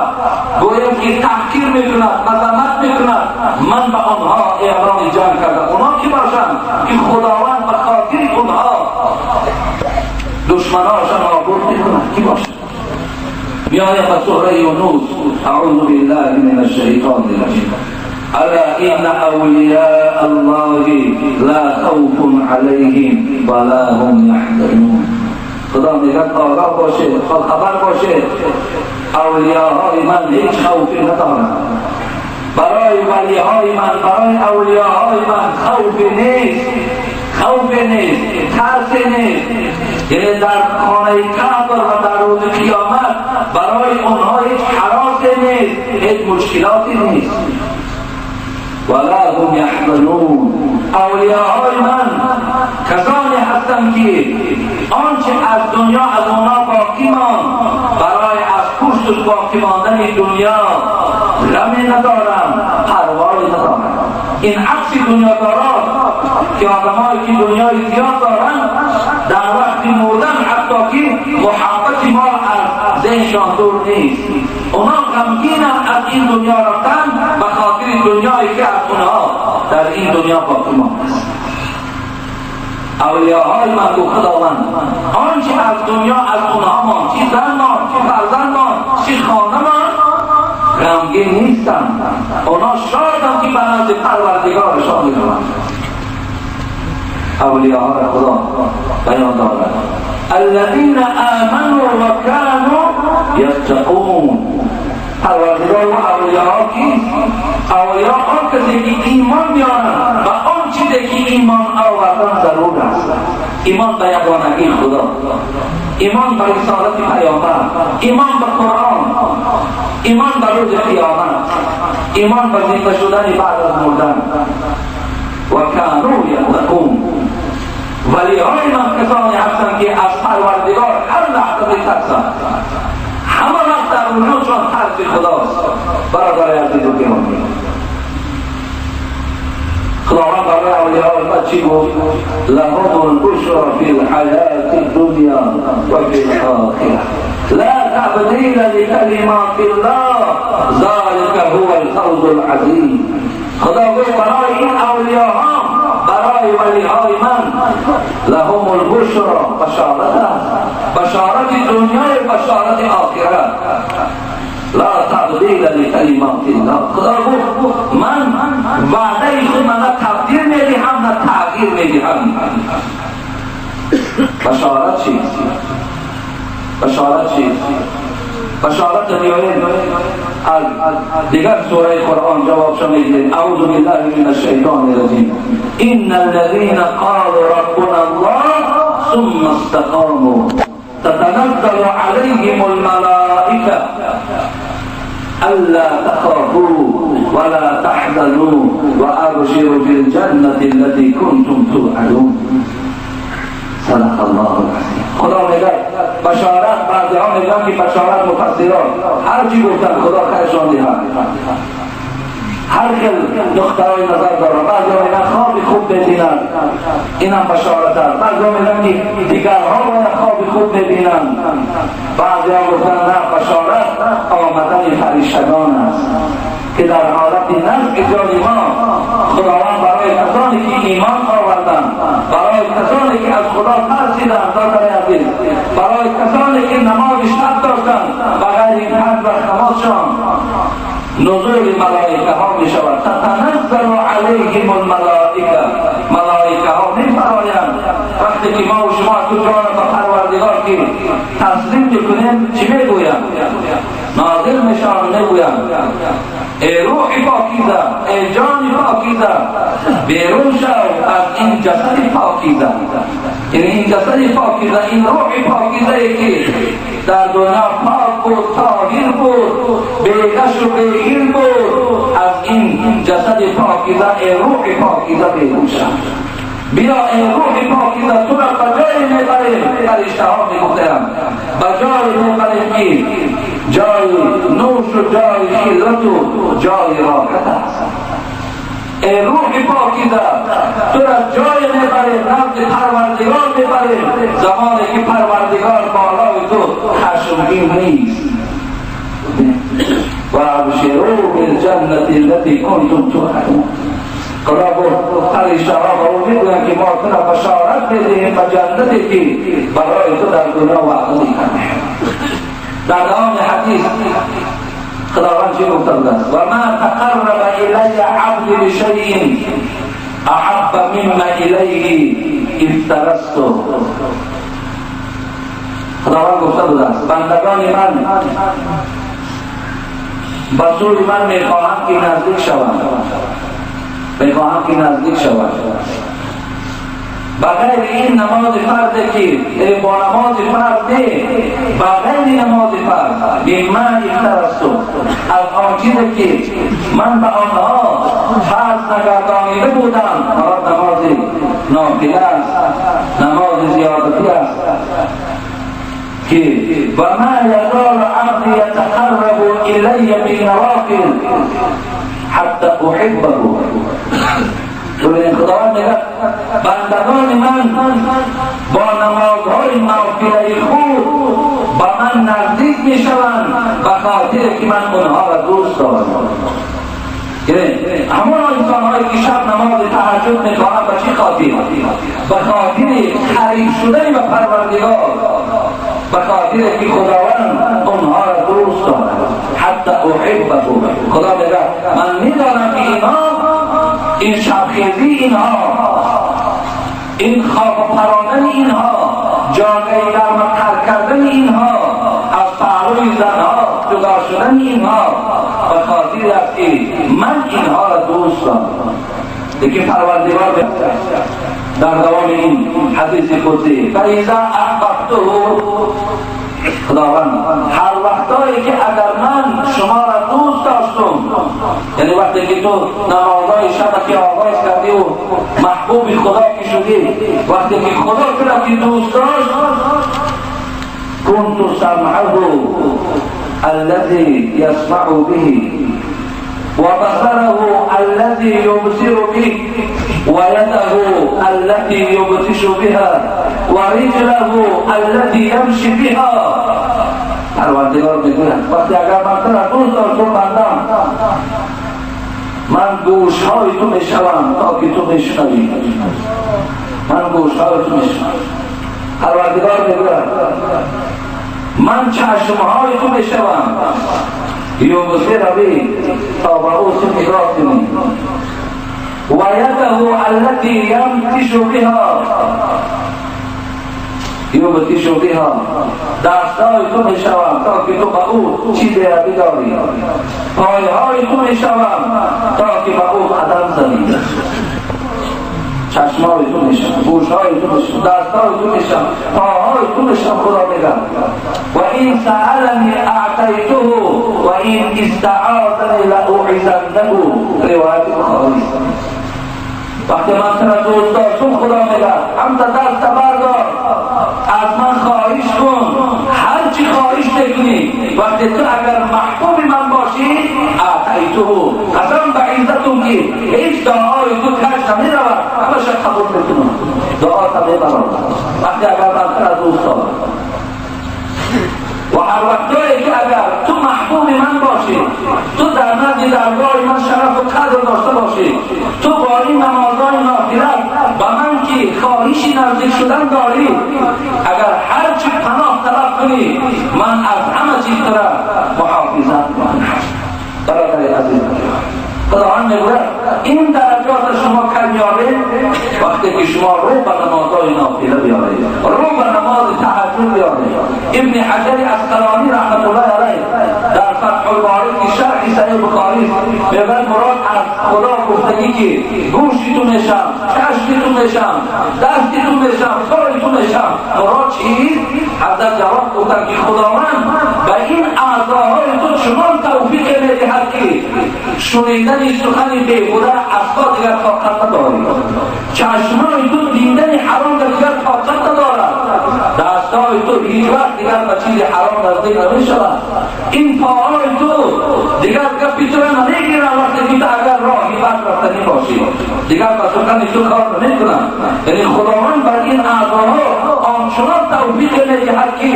گویم که تحقیر میکند، مذمت میکند، من به آنها اعلان جنگ کردم. اونها کی باشند که خداوند به خاطر اونها دشمناشان نابود میکند؟ کی باشد؟ میآید به سوره یونس، اعوذ بالله من الشیطان الرجیم، الا ان اولیاء الله لا خوف علیهم ولا هم یحزنون. خدا میگه آگاه باشه، خبر باشه، اولیاهای من هیچ خوفی ندارند. برای ولیهای من، برای اولیاهای من خوفی نیست، خوفی نیست، ترسی نیست. یعنی در خانه قبر و در روز قیامت برای آنها هیچ هراسی نیست، هیچ مشکلاتی نیست. ولا هم یحزنون. اولیاهای من کسانی هستند که آنچه از دنیا از آنها باقی ماند، برای از پشت باقی ماندن دنیا غمی ندارند، پروایی ندارند. این عکس دنیا داران که آدمایی که دنیای زیاد دارند در وقت مردن حتی که محبت ما از ذهنشان دور نیست، اونا غمگینند از این دنیا رفتن به خاطر دنیایی که از اونها در این دنیا باقی مانده است. اولیاهای من گفت خداوند آنچه از دنیا از اونها مان، چی زن مان، چی فرزند مان، چی خانه مان، غمگین نیستند. اونا شادند که به نزد پروردگارشان میروند. اولیاها را خدا بیان دارد الذین آمنوا و کانوا یتقون. پروردگار و اولیاها کیست؟ اولیا آن کسی که ایمان میارند و آن چیزی که ایمان آوردن ضرور است. ایمان به یگانگی خدا، ایمان به رسالت پیامبر، ایمان به قرآن، ایمان به روز قیامت، ایمان به زنده شدن بعد از مردن. و کانوا یتقون. ولیهای من کسانی هستند که از پروردگار هر لحظه میترسند، همه وقت در وجودشان ترس خداست. برادر عزیز و گرامی، خداوند برای اولیاء خود چی گفت؟ لهم البشرى فی الحیات الدنیا و فی الاخره لا تبدیل لکلمات الله ذلک هو الفوز العظیم. خدا گفت برای این اولیاها، برای ولیهای من، لهم البشرى، بشارت است، بشارت دنیای، بشارت آخرت. لا تبدیل لکلمات الله. خدا گفت من وعده خود نه تبدیل میدهم نه تغییر میدهم. بشارت چیست؟ بشارت چیست؟ بشارت میآید از دیگر سوره قرآن جوابش میدهید. اعوذ بالله من الشیطان الرجیم. ان الذين قالوا ربنا الله ثم استقاموا تتنزل عليهم الملائكة ألا تخافوا ولا تحزنوا وأبشروا بالجنة التي كنتم توعدون. صدق الله العظیم. خدا میگه بشارت، بعضی ها میگن که بشارت، مفسران هر چی گفتن خدا خیرشان دهد، هر خیل دخترای نظر دارن. بعضی ها میگن خواب خوب ببینن، اینم بشارت است. بعضی ها میگن که دیگرها باید خواب خوب ببینن. بعضی ها گفتن نه، بشارت آمدن فرشتگان است که در حالت نزع جان ما خداوند برای کسانی که ایمان آوردند، برای کسانی که از خدا ترسیدند، برای برای کسانی که نماز شب داشتند و غیر این پنج وقت نمازشان، نزول ملائکه ها می شود. تتنزل علیهم الملائکه، ملائکه ها می فرایند. وقتی که ما و شما تو جان به پروردگار که تسلیم میکنیم چی میگویند؟ نازل میشوند، میگویند ای روح پاکیزه، ای جان پاکیزه، بیرون شو از این جسد پاکیزه. یعنی این جسد پاکیزه، این روح پاکیزه ای که در دنیا پاک بود، طاهر بود، بیغش و بیگیر بود، از این جسد پاکیزه ای روح پاکیزه بیرون شو. بیا ای روح پاکیزه، تو را به جای میبریم. فرشته ها میگفتند به جای میبریم که جای نوش و جای خلوت و جای راحت است. ای روح پاکیزه، تو را جای میبریم، نزد پروردگار میبریم، زمانی که پروردگار بالای تو خشمگین نیست. و ابشروا بالجنة التي کنتم توعدون. خدا گفت فرشته ها به او میگویند که ما تو را بشارت میدهیم به جنتی که برای تو در دنیا وعده میکردیم. در دوام حدیث خداوند چی گفته است؟ و ما تقرب الی عبدی بشیء احب مما الیه افترضته. خداوند گفته بوده است بندگان من به سوی من میخواهند که نزدیک شوند، میخواهم که نزدیک شود. بغیر این نماز فرض که با نماز فرض نه، بغیر نماز فرض مما افترضت، از آن چیزی که من به آنها فرض نگردانیده بودم، مراد نماز نافله است، نماز زیادتی است، که و ما یزال عبدی یتقرب الی بالنوافل حتی احبه. ببینید خداوند میگه بندگان من با نمازهای نافله خود با من نزدیک میشوند به خاطر که من اونها را دوست دارم. ҳамон инсонҳое ки шаб намози таҳаҷҷуд мехонанд ба чӣ хотир? Ба хотири қариб шудани ба Парвардигор, ба хотире ки Худованд онҳоро дӯст дорад. Ҳатто уҳиббаҳу, Худо мегӯяд ман медонам ки инҳо, ин шабхезии инҳо, ин хоб парондани инҳо, ҷогаи гарм тарк кардани инҳо, аз паҳлӯи занҳо ҷудо шудани инҳо ба хотире аст ки ман инҳоро дӯст дорам. Лекин Парвардигор дар давоми ин ҳадиси қудсӣ фаиза аҳбабтуҳу, Худованд ҳар вақтое ки агар ман шуморо дӯст доштум, яъне вақте ки ту намозҳои шаба ки оғоз кардӣ ва маҳбуби Худо ки шудӣ, вақте ки Худо туро ки дӯст дошт, кунту самъаҳу аллази ясмаъу биҳи ва басараҳу аллази юбсиру биҳ ва ядаҳу аллати юбтишу биҳа ва риҷлаҳу аллати ямши биҳа. Парвардигор мегӯяд вақте агар ман туро дӯст доштум, бандам, ман гӯшҳои ту мешавам то ки ту мешунавӣ, ман гӯшҳои ту мешавам. Парвардигор мегӯяд ман чашмҳои ту мешавам, юбсира би, то ба ӯ ту нигоҳ кунӣ, ва ядаҳу аллати ямтишу биҳа, юбтишу биҳа, дастҳои ту мешавам то ки ту ба ӯ чизеро бидорӣ, пойҳои ту мешавам то ки ба ӯ қадам занӣ. Чашмҳои ту мешавам, гӯшҳои ту мешавам, дастҳои ту мешавам, поҳои ту мешавам. Худо мегӯяд ва ин саалани аътайтуҳу ва ин истаъозани лауъизаннаҳу. Ривояти Бухорӣ. Вақте ман туро дӯст доштум, Худо мегӯяд ҳамта даста бардор, аз ман хоҳиш кун, ҳар чӣ хоҳиш мекунӣ. Вақте ту агар маҳбуби ман бошӣ, аътайтуҳу, қасам ба иззатум ки ҳеҷ дуои ту каҷ намеравад, ҳамаша қабул мекунам, дуота мебарам вақте агар ман туро дӯст дорам. Ва ҳар вақтое ки агар ту маҳбуби ман бошӣ, ту дар назди даргоҳи ман шарафу қадр дошта бошӣ, ту бо ин намозҳои нофилат ба ман ки хоҳиши наздик шудан дорӣ, агар ҳар чӣ паноҳ талаб кунӣ, ман аз ҳама чиз тура муҳофизат мекунам. Бародари азиз, Худованд мегӯяд ин дараҷота шумо кай меёбед? Вақте ки шумо рӯ ба намозҳои нофила биёред, рӯ ба намози таҳаҷҷуд биёред. Ибни Ҳаҷари Асқалонӣ раҳматуллоҳи алайҳ дар Фатҳулборӣ ки шарҳи Саҳиҳ Бухорист мегӯяд мурод аз Худо гуфтагӣ ки гӯши ту мешам, чашми ту мешам, дасти ту мешам, пои ту мешам, мурод чист? Ҳазрат ҷавоб гуфтанд ки Худованд ба ин аъзоҳои ту чунон тавфиқе медиҳад ки шунидани сухани беҳуда асла дигар тоқат надорӣ, чашмои ту дидани ҳаром дигар тоқат надорад, дастҳои ту ҳеҷ вақт дигар ба чизи ҳаром наздик намешавад, ин поҳои ту дигар гапи туро намегиранд вақте ки ту агар роҳи бад рафтанӣ бошӣ, дигар ба сухани ту кор намекунанд. Яъне Худованд бар ин аъзоҳо ончунон тавфиқе медиҳад ки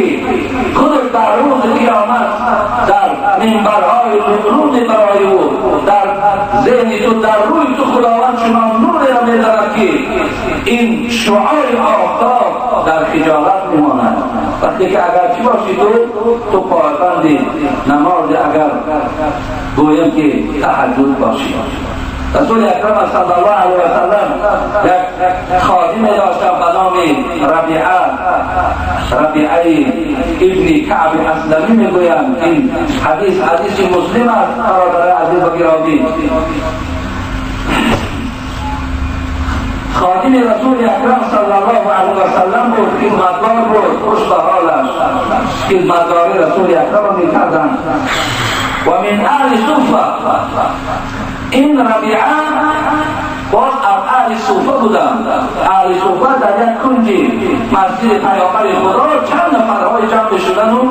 худаш дар рӯзи қиёмат дар минбарҳои луълу мебарои ӯ дар зеҳни ту, дар рӯи ту Худованд чунон нуреро мезанад ки ин шуъои офтоб дар хиҷолат мемонад. Вақте ки агар чӣ бошӣ, ту пойбанди намози агар гӯем ки таҳаҷҷуд бошӣ. Расули акрам саллаллоҳу алайҳи васаллам як ходиме доштанд ба номи Рабиа, Рабиаи ибни Каъби Асламӣ мегӯянд. Ин ҳадис ҳадиси Муслим аст, бародарои азиз ва гиромӣ. Ходими Расули акрам саллаллоҳу алайҳи васаллам буд, хидматгор буд, хуш ба ҳолаш хидматгори Расули акрам мекарданд. Ва мин аҳли Суфа, ин Рабиа боз аз аҳли Суфа буданд. Аҳли Суфа дар як кунҷи масҷиди Паёмбари Худо чанд нафарҳои ҷамъ мешудану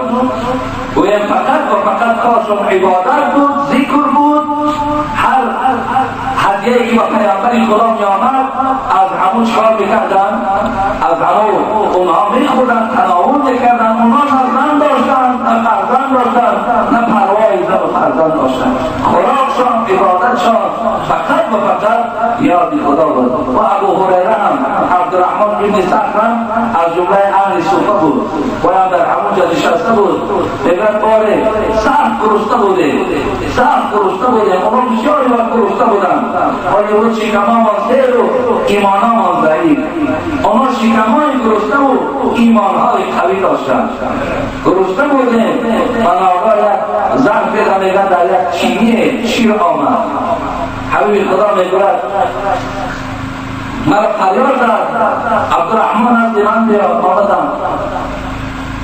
гӯем фақат ва фақат коршон ибодат буд, зикр буд. Ҳар ҳадияе ки ба Паёмбари Худо меомад аз ҳамун чикор мекарданд? Аз ҳамун онҳо мехӯрданд, тановул мекарданд. Онҳо на зан доштанд, на фарзанд доштанд, на парвои зан ва фарзанд. فرزند داشتن. خوراکشان، عبادتشان فقط و فقط یاد خدا بود. و ابو هریره هم، عبدالرحمن بن صخر هم از جمله اهل صفه بود و هم در همونجا نشسته بود. میگوید باره سخت گرسنه بوده، سخت گرسنه بوده، اونا بسیاری وقت گرسنه بودن. آیا او شکمامان سیر و ایمانامان ضعیف. اونا شکمای گرسنه و ایمانهای قوی داشتن. گرسنه بوده و ناگاه یک ظرف را میگن در یک چینی شیر آمد. حبیب خدا میگوید مرا فریاد زد، عبدالرحمن از من بیا آمدم.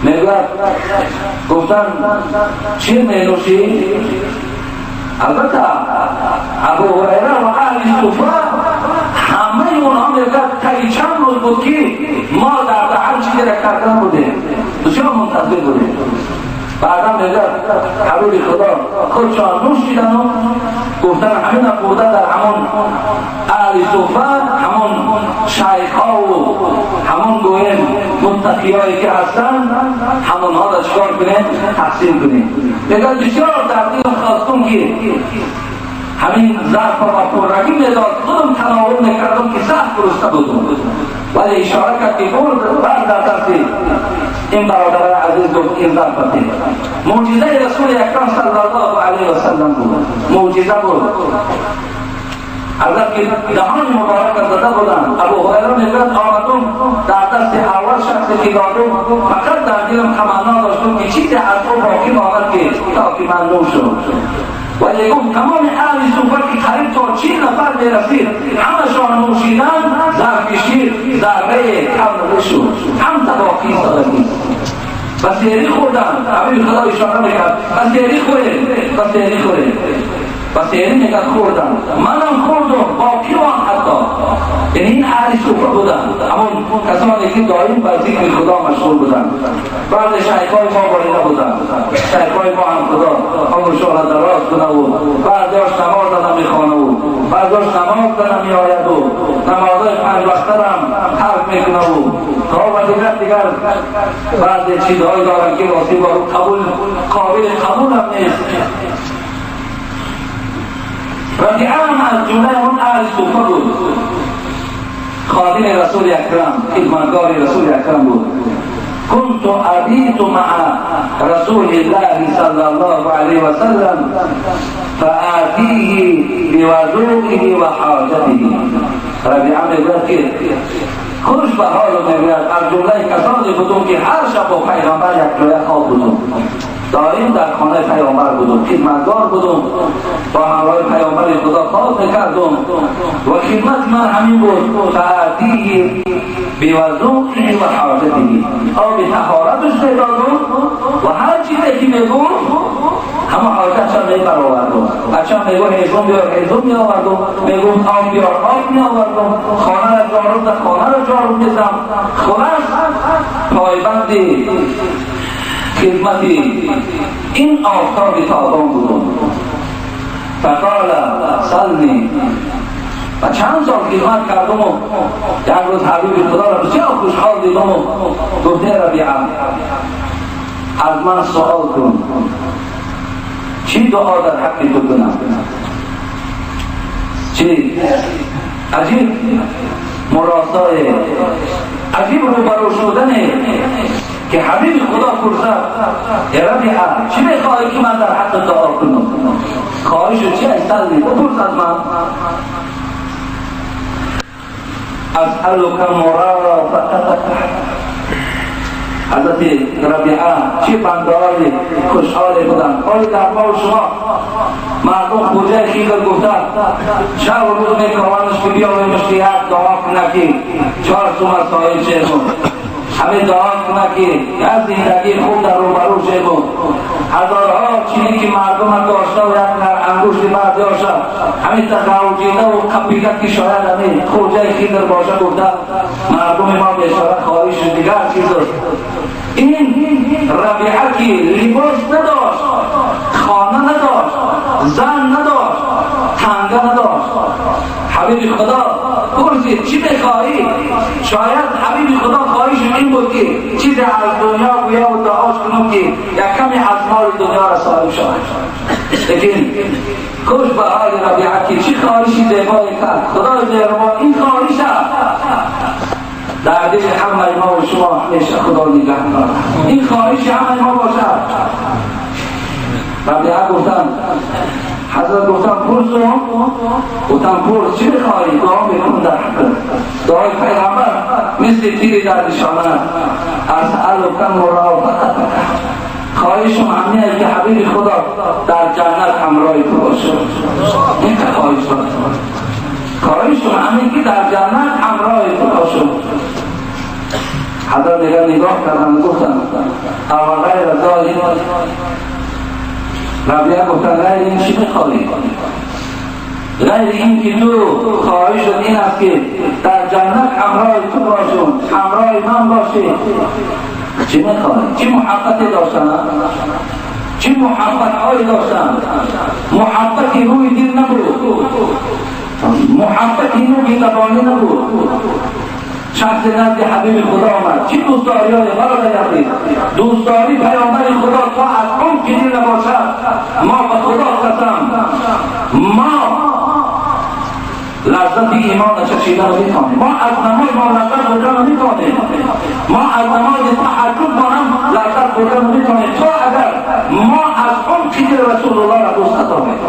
میگوید گفتن شیر می نوشی؟ البته ابو هریره و اهل صفه همه اونها میگوید تا چند روز بود که ما در دهن چیزی را کردن بودیم، بسیار منتظر بودیم. بعدا میگه حبیب خدا خودشان نوشیدن و گفتن همین بودن در همون اهل صفه، همون شیخ ها و همون گویم متقی هایی که هستن، همونها را چکار کنیم؟ تقسیم کنیم. میگه بسیار در دل خواستم که همین ظرف را پررگی میداد، خودم تناول میکردم که سخت گرسنه بودم، ولی اشاره کرد که برد بر در دست این برادر عزیز گفت این ظرف معجزه رسول اکرم صلی الله علیه و سلم بود، معجزه بود. حضرت که دهان مبارک زده بودن. ابو هریره میگوید آمدم در دست اول شخصی که دادم، فقط در دلم تمنا داشتم که چیزی از او باقی ماند که تا که من نوشم. ولی گفت تمام اهل صفه که قریب تا 40 نفر میرسید همشان نوشیدن، ظرف شیر ذره کم نشد، هم تباقی سادگی و سیری خوردن. حبیب خدا اشاره میکرد و سیری خوره و سیری خوره و سیری میکرد خوردن، منم خوردم باقی آن حتی. یعنی این اهل صفه بودن، همون کسانی که دائم بر ذکر خدا مشغول بودن. بعض شیخای ما با اینا بودن، شیخای ما هم خدا همون را دراز کنه و بعضیاش نماز نمیخوانه و بعضیاش نماز نمیآید و نمازهای 5 وقته هم ترک میکنه و تا و دیگر بعضی چیزهایی دارن که واسه با قبول قابل قبول هم نیست. ربیعه هم از جمله اون اهل صفه بود، خادم رسول اکرم، خدمتگار رسول اکرم بود. كنت أبيت مع رسول الله صلى الله عليه وسلم فآتيه بوضوئه وحاجته. ربیعه میگوید که خوش به حال میگوید از جمله کسانی بودم که هر شب با پیغمبر یک جای خواب بودم، دائم در خانه پیامبر بودم، خدمتگار بودم، با همراه پیامبر خدا خواب میکردم و خدمت من همین بود. فآتیه بوضوئه و حاجته، آب طهارتش میدادم و هر چیزی که میگفت همه حاجتش میبرآوردم. بچه‌م میگفت هیزم بیار، هیزم میآوردم، میگفت آب بیار، آب میآوردم، خانه را جارو در خانه را جارو میزم. خلاص پایبند خدمتی این آفتاب تابان بودم. فقال سلنی، و چند سال خدمت کردم و یک روز حبیب خدا را بسیار خوشحال دیدم و گفته ربیعه از من سوال کن چی دعا در حق تو کنم. چی عجیب مراسای عجیب روبرو شدنه که حبیب خدا پرسد ربیعه چی میخواهی که من در حق دعا کنم؟ خواهش چی سلنی بپرس از من. اسألك مرافقتك. حضرت ربیعه چه بنده‌های خوشحال بودن. آیا در ما و شما مردم خوجه خیلی گفتن شب و روز میکاوانش که بیاویمش که یک دعا کنه که 4 سومه سایل شیمون، همه دعا کنه که از زندگی خوب در روبرو شیمون. هزارها چیزی که مردم داشته و یک نر انگشت بعضی هاشا همین تقاوجیده و قپیده که شاید همین خوجه خیلی باشه گفته مردم ما بیچاره خواهش دیگر چیز است. این ربیعه که لباس نداشت، خانه نداشت، زن نداشت، تنگه نداشت، حبیب خدا پرسید چی میخواهی؟ شاید حبیب خدا خواهش این بود که چیزی از دنیا گویا و دعاش کنم که یک کمی از مال دنیا را صاحب شود. لیکن خوش به حال ربیعه که چی خواهشی زیبایی کرد. خدای مهربان این خواهش در دل همه ما و شما همیشه خدا نگه دارد. این خواهش همه ما باشد. ربیعه گفتن، حضرت گفتن پرسون، گفتن پرس چی میخواهی؟ دعا میکنم در حق دعای پیغمبر مثل تیری در نشانه. اسألک مرافقتک، خواهشم همینه که حبیب خدا در جنت همراه تو باشه. این خواهش خواهشم همین که در جنت همراه تو باشه. حضرت نگاه کردن گفتن اما غیر ذلک. ربیعه گفتن غیر این چی میخوایی؟ غیر این که تو خواهشت این است که در جنت همراه تو باشم، همراه من باشی. چی میخوایی؟ چی محبتی داشتن؟ چی محبت هایی داشتن؟ محبتی روی دل نبود، محبتی روی زبانی نبود. شخص نزد حبیب خدا آمد، چی دوستداری های برادر عزیز، دوستداری پیامبر خدا تا از عمق دل نباشد. ما به خدا قسم، ما لذت ایمان چشیده نمیتونیم، ما از نماز ما لذت برده نمیتونیم، ما از نماز تهجد ما هم لذت برده نمیتونیم تا اگر ما از عمق دل رسول الله را دوست نداریم.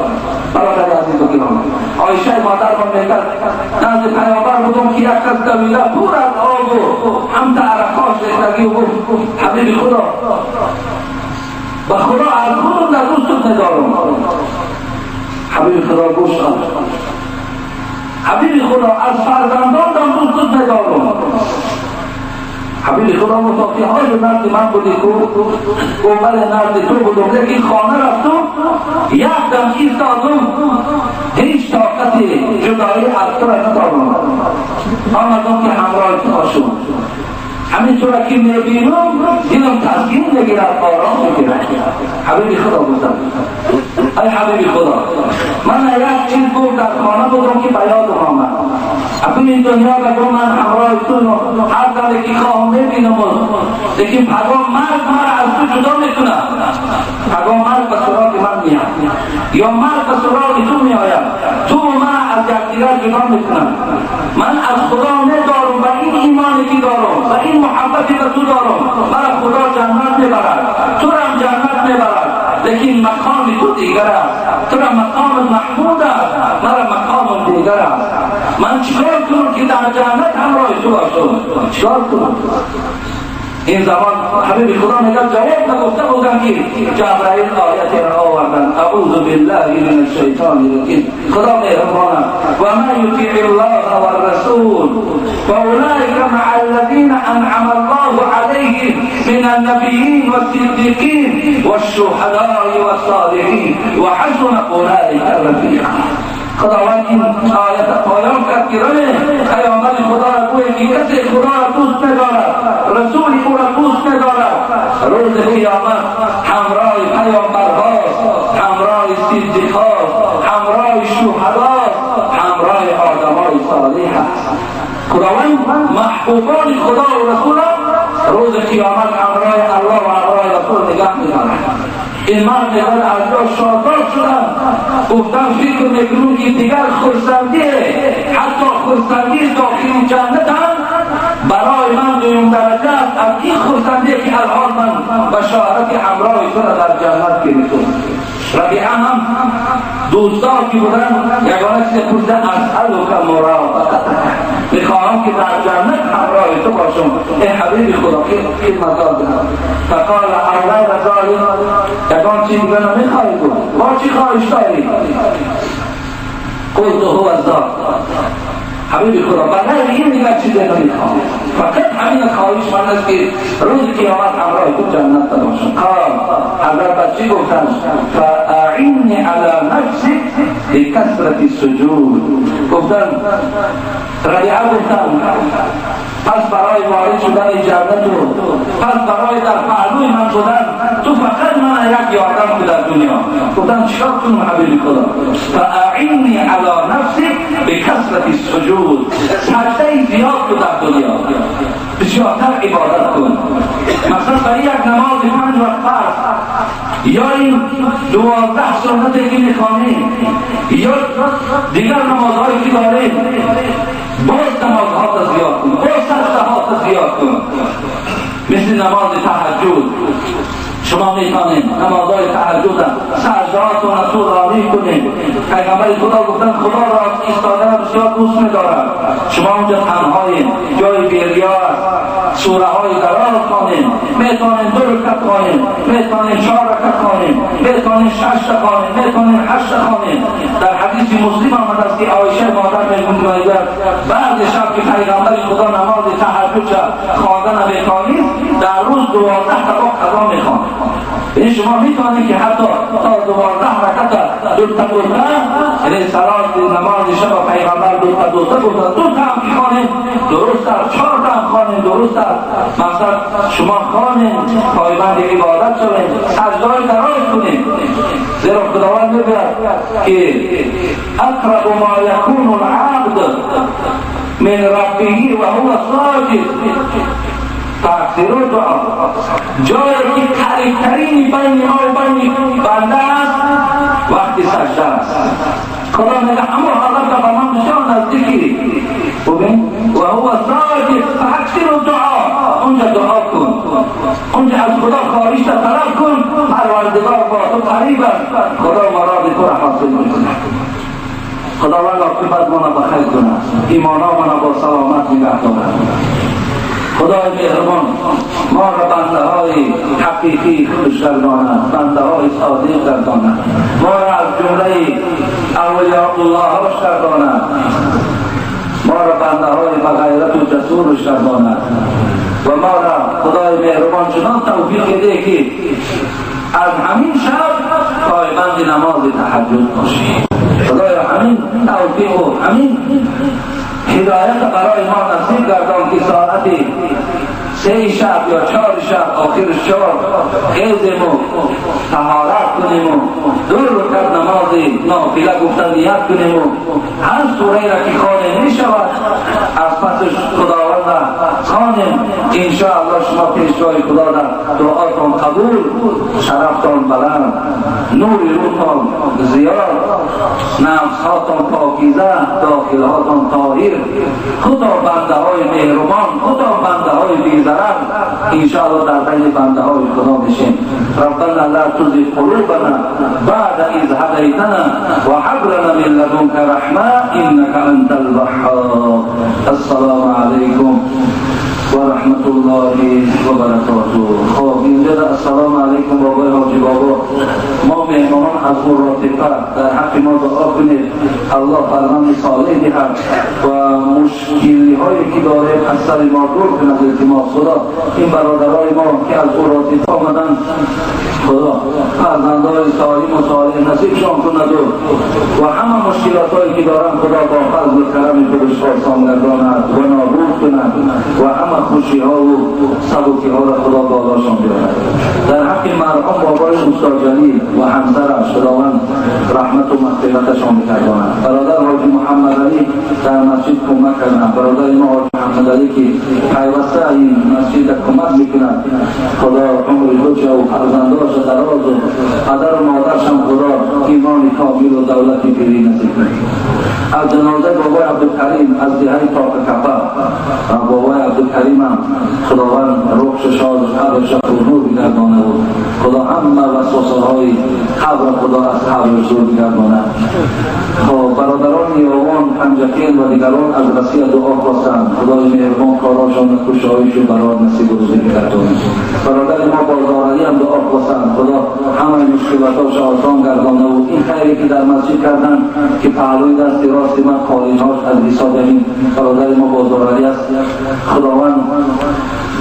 برادر عزیز و گرامی، عایشه مادر ما میگه نزد پیامبر بودم که یک کس دویده پر از آب و هم عرقاش ریختگی و گفت حبیب خدا، به خدا از خودم در دوستت ندارم. حبیب خدا گوش داد، حبیب خدا از فرزندانم دوستت ندارم. حبیب خدا گفت که های نزد من بودی؟ گفت بله نزد تو بودم، لیکن خانه رفتم یک دم ایستادم هیچ طاقت جدایی از تو را ندارم، آمدم که همراه تو باشم. همینطور که میبینم دلم تسکین میگیرد، آرام میگیرد. حبیب خدا گفتم ای حبیب خدا، من یک چیز گفت در خانه بودم که به یادم آمد. اکنون این دنیا را گفت من همراه تو هر دم که خواهم میبینم، لیکن پگاه مرگ مرا از تو جدا میکنه. پگاه مرگ به سراغ من میاد یا مرگ به سراغ تو میآید، تو من از یکدیگر جدا میکنم. من از خدا ندارم و این ایمانی که دارم و این محبتی به تو دارم، مرا خدا جنت میبرد، تو را هم جنت میبرد، لیکن مقام تو دیگر است، تو را مقام محمود است، مرا مقام دیگر است. من چیکار کنم که در جنت همراه تو باشم؟ چیکار کنم؟ این زمان حبیب خدا میگه جواب نگفته بودم که جبرائیل آیت را آوردن، اعوذ بالله من الشیطان الرجیم. خدا مهربان است. و ما یطیع الله والرسول فاولئک مع الذین انعم الله علیهم من النبیین والصدیقین والشهداء والصالحین وحسن اولئک رفیقا. خداوند این آیت پایان کرد که پیامبر خدا را گوید که کسی خدا را دوست ندارد، رسول او را دوست ندارد، روز قیامت همراه پیامبرهاست، همراه صدیقهاست، همراه شهداست، همراه آدمای صالح است. خداوند محبوبان خدا و رسول روز قیامت همراه الله و همراه رسول نگه می‌دارد. این مرد دیگر از جا شاداب شدن، گفتن فکر میکنم که دیگر خرسندیه، حتی خرسندی داخل جنت هم برای من دویم درجه است از این خرسندی که الان من بشارت همراه تو را در جنت گرفتم. ربیعه هم دوستان که بودن یگانه چیز پرسیدن اسألک مرافقتک، میخواهم که در جنت همراه تو باشم ای حبیب خدا، خیلی مزار بدم. فقال اول ذلک، یگان چیز دیگه نمیخواهی گفت، با چی خواهش داری؟ قلت هو الذاک. حبیب خدا برای این دیگر چیزی نمیخوام، فقط همین خواهش من است که روز قیامت همراه تو جنت باشم. قال حضرت بچی گفتن فاعنی علی نفسک بکثرت السجود. گفتن ربیعه گفتن پس برای وارد شدن جنت و پس برای در پهلوی من بودن تو فقط من یک یادم در دنیا. گفتن چیکار کنم حبیب خدا؟ فاعنی علی نفسک بکثرت السجود، سجده زیاد کن در دنیا، بسیارتر عبادت کن. مثلا برای یک نماز 5 وقت فرض یا این 12 سنتی که میخوانیم یا دیگر نمازهایی که داریم، باز نمازها زیاد کن، باز سجدهات زیاد کن. مثل نماز تهجد شما میتونید نمازهای تهجد سجدهاتون را طولانی کنید. پیغمبر خدا گفتن خدا را ایستادن بسیار دوست می‌دارد. شما اونجا تنهایید، جای بی‌ریا است، سوره های دراز خوانید، میتونید 2 رکعت خوانید، میتونید 4 رکعت خوانید، میتونید 6 خوانید، میتونید 8 خوانید. در حدیث مسلم آمده است که عایشه مادر میگوید بعد شب که پیغمبر خدا نماز تهجد خواندن نمیتونید، در روز 12 تا قضا میخواند. یعنی شما میتونید که حتی تا 12 رکعت دو تا دو تا، یعنی صلات نماز شب پیغمبر دو تا دو تا دو تا دو تا هم خوانید درست است، 4 تا هم خوانید درست است. مثلا شما خوانید، پایبند عبادت شوید، سجدای دراز کنید، زیرا خداوند میگوید که اقرب ما یکون العبد من ربه و هو ساجد. تقصیر دعا جایی که قریبترین بین ما و بین بنده است وقتی سجده است. خدا میگه همون حالت به من بسیار نزدیکی و هو ساجد فاکثر الدعا. اونجا دعا کن، اونجا از خدا خواهش طلب کن، پروردگار با تو قریب است، خدا مراد تو را حاصل میکنه. خداوند عاقبت ما را بخیر کند، ایمان ما را با سلامت نگه دارد. خدای مهربان ما را بنده های حقیقی خودش گرداند، بنده های صادق گرداند، ما را از جمله اولیاء الله هاش گرداند، ما را بنده های بغیرت و جسورش گرداند و ما را خدای مهربان چنان توفیق ده که از همین شب پایبند نماز تهجد باشیم. خدای همین توفیق و همین هدایت برای ما نصیب گردان که ساعت 3 شب یا 4 شب آخر 4 خیزیم و طهارت کنیم و 2 رکعت نماز نافله گفتن نیت کنیم و هر سوره را که خوانده می شود از پسش خداوند را خوانیم. انشاءالله شما پیشگاه خدا در دعاتان قبول، شرفتان بلند، نور روحتان زیاد، نفسهاتان پاکیزه، داخلهاتان طاهر. خدا بنده های مهربان، خدا بنده های بی‌ضرر، انشاءالله در بین بنده های خدا میشیم. ربنا لا تزغ قلوبنا بعد إذ هديتنا وهب لنا من لدنك رحمة إنك أنت الوهاب. السلام علیکم و رحمت الله و برکاته. خب اینجا السلام علیکم بابای حاجی بابا. ما مهمانان از قراتپه در حق ما دعا کنید الله فرمان صالح دهد و مشکلی هایی که داره از سر ما دور کند. التماس خدا این برادرای ما که از قراتپه آمدن، خدا فرزندان سالم و صالح نصیبشان کند و همه مشکلات هایی که دارن خدا با فضل و کرم خودش آسان گرداند و نابود کند و همه خوشی ها و سبکی ها را خدا بالاشان بیارد. در حق مرحوم بابای استاد جلیل و همسرش خداوند رحمت و مغفرتشان بگرداند. برادر حاجی محمد علی در مسجد کمک کردند. برادر ما حاجی محمد علی که پیوسته این مسجد کمک میکند، خدا عمر خودش و فرزنداش دراز و پدر و مادرش هم خدا ایمان کامل و دولت پیری نصیب کند. از جنازه بابای عبدالکریم از دهه تاق کپه و بابای عبدالکریم هم خداوند روحش شاد قبرش نور بگردانه و خدا همه وسوسه های قبر خدا از قبرش دور بگردانه. خب برادران یاوان پنجکین و دیگران از وسیع دعا خواستند. خدای مهربان کاراشان خوشحالیش و برار نصیب و روزی بگردانه. برادر ما بازارعلی هم دعا خواستند. خدا همه مشکلاتاش آسان گردانه و این خیری که در مسجد کردن که پهلوی دست راست من قالینهاش از حساب این برادر ما بازارعلی است، خداوند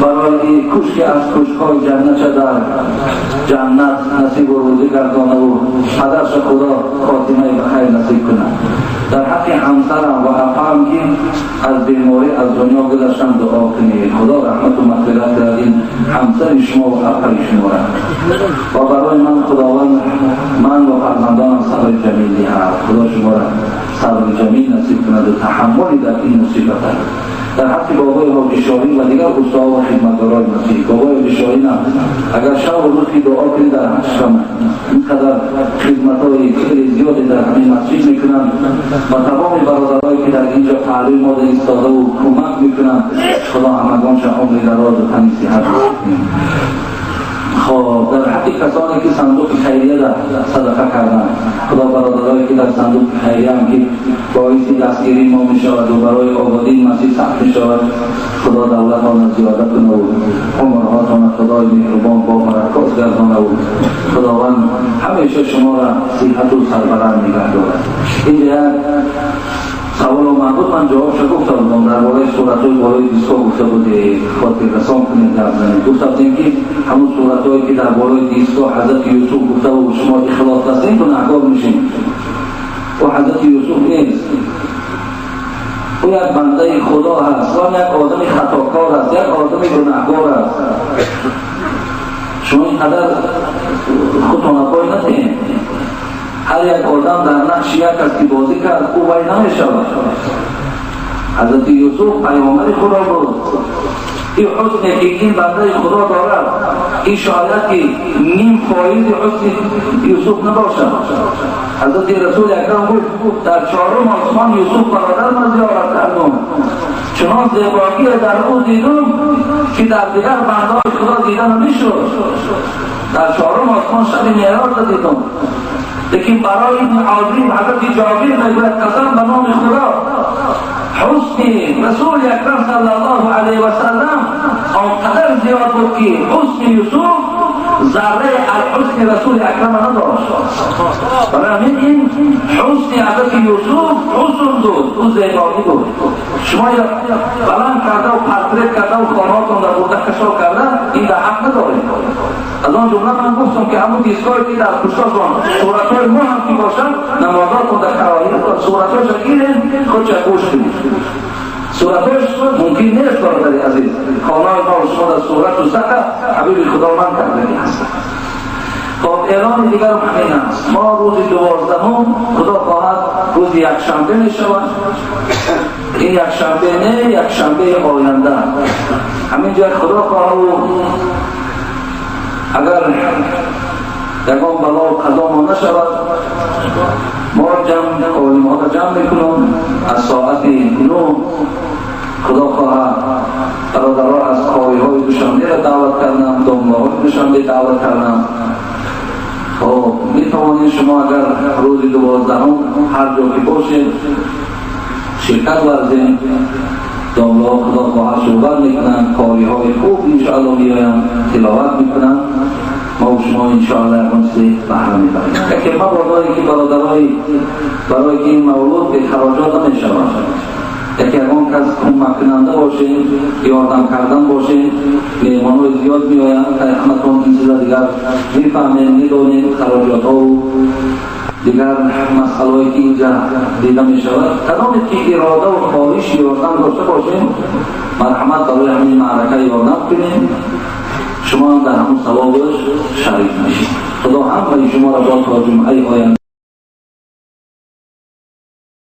برای کوشک از کوشک‌های جنت در جنت نصیب و روزی گردانه و پدرش خدا خاتمه به خیر نصیب کند. در حق همسرم و اپم که از بیماری از دنیا گذشتن دعا کنید. خدا رحمت و مغفرت کند این همسر شما و اپای شما را. و برای من خداوند من و فرزندانم صبر جمیل دهد. خدا شما را صبر جمیل نصیب کند و تحملی در این مصیبت. در حق بابای حاجی شاهین و دیگر استادها و خدمتکارای مسیح. بابای حاجی شاهین اگر شب و روز که دعا کنید در حقش کمه، اینقدر خدمت‌های خیلی زیادی در همین مسجد میکنند و تمام برادرایی که در اینجا پهلوی ما ایستاده و کمک میکنند، خدا همگانش عمر دراز و تن صحت. خب در حق کسانی که صندوق خیریه در صدقه کردند، خدا برادرایی که در صندوق خیریه هم که باعث دستگیری ما می شود و برای آبادی مسجد سخت می شود، خدا دولت آن زیاده کنه و عمرهاتان خدای مهربان با برکات گردانه و خداوند همیشه شما را صحت و سربلند نگه دارد. اینجا سوال آمد بود، من جوابش گفته بودم درباره صورت‌های بالای دیسکا گفته بودی، خاطر رسان کنید در زمین. گفته بودیم که همون صورت‌هایی که در بالای دیسکا حضرت یوسف گفته بود شما اخلاص هستین گناهکار میشین، و حضرت یوسف نیست، او یک بنده خدا هست، و یک آدم خطاکار است، یک آدم گناهکار است. شما اینقدر خودتان پای ندهید. هر یک آدم در نقش یک است که بازی کرد او وای نمی شود. حضرت یوسف پیامبر خدا بود. این حسنی که این بنده خدا دارد، این شاید که نیم فایز حسن یوسف نباشد. حضرت رسول اکرم گفت در چهارم آسمان یوسف برادر من زیارت کردم، چنان زیبایی در او دیدم که در دیگر بنده‌های خدا دیده نمیشد. در چهارم آسمان شب معراج دیدم. لیکن برای این عظیم حضرت جابر میگوید قسم به نام خدا حسن رسول اکرم صلی الله علیه و سلم آنقدر زیاد بود که حسن یوسف ذره از حسن رسول اکرم نداشت. برای همین این حسن حضرت یوسف حسن بود، او زیبایی بود. شما بلند کرده و پرترت کرده و خانهاتون در برده کشا کرده، این در حق ندارید. از آن جمله من گفتم که همون دیسکایی که در پشتاشون صورتهای ما هم که باشن، نمازاتون در کراهیت دار، صورتهاش گیرین خودش گوش کنید. صورتش ممکن نیست برادر عزیز، خانه ما و شما در صورت و سقه حبیب خدا من کرده هست. خب اعلان دیگر همین است. ما روز 12 خدا خواهد روز یکشنبه می شود. این یکشنبه نه، یکشنبه آینده. همینجا خدا خواهد اگر یگان بلا و قضا ما نشود، ما جمع عالم‌ها را جمع میکنم از ساعت 9 خدا خواهد برادرها از قاری‌های دوشنبه را دعوت کردم، داملاهای دوشنبه دعوت کردم. خب میتوانید شما اگر روز 12 هر جا که باشید شرکت ورزید. داملاها خدا خواهد صحبت میکنن، قاری‌های خوب انشاءالله میآیند تلاوت میکنن، ما و شما انشاءالله یکان چیزی بهره میبریم. یکی مبادایی که برادرای برای که این مولود به خراجات نمیشود، یکی اگه کس کمک کننده باشه، یاردم کردن باشه، مهمان‌های زیاد میآیند، همتون این چیزا دیگر میفهمین، میدونین خراجات ها و دیگر مسئله‌ای که اینجا دیده میشود. کدامی که اراده و خواهش یاردم داشته باشیم، مرحمت برای همین معرکه یاردم کنیم، شما هم در همون ثوابش شریک میشید. خدا هم شما را با تا جمعه آینده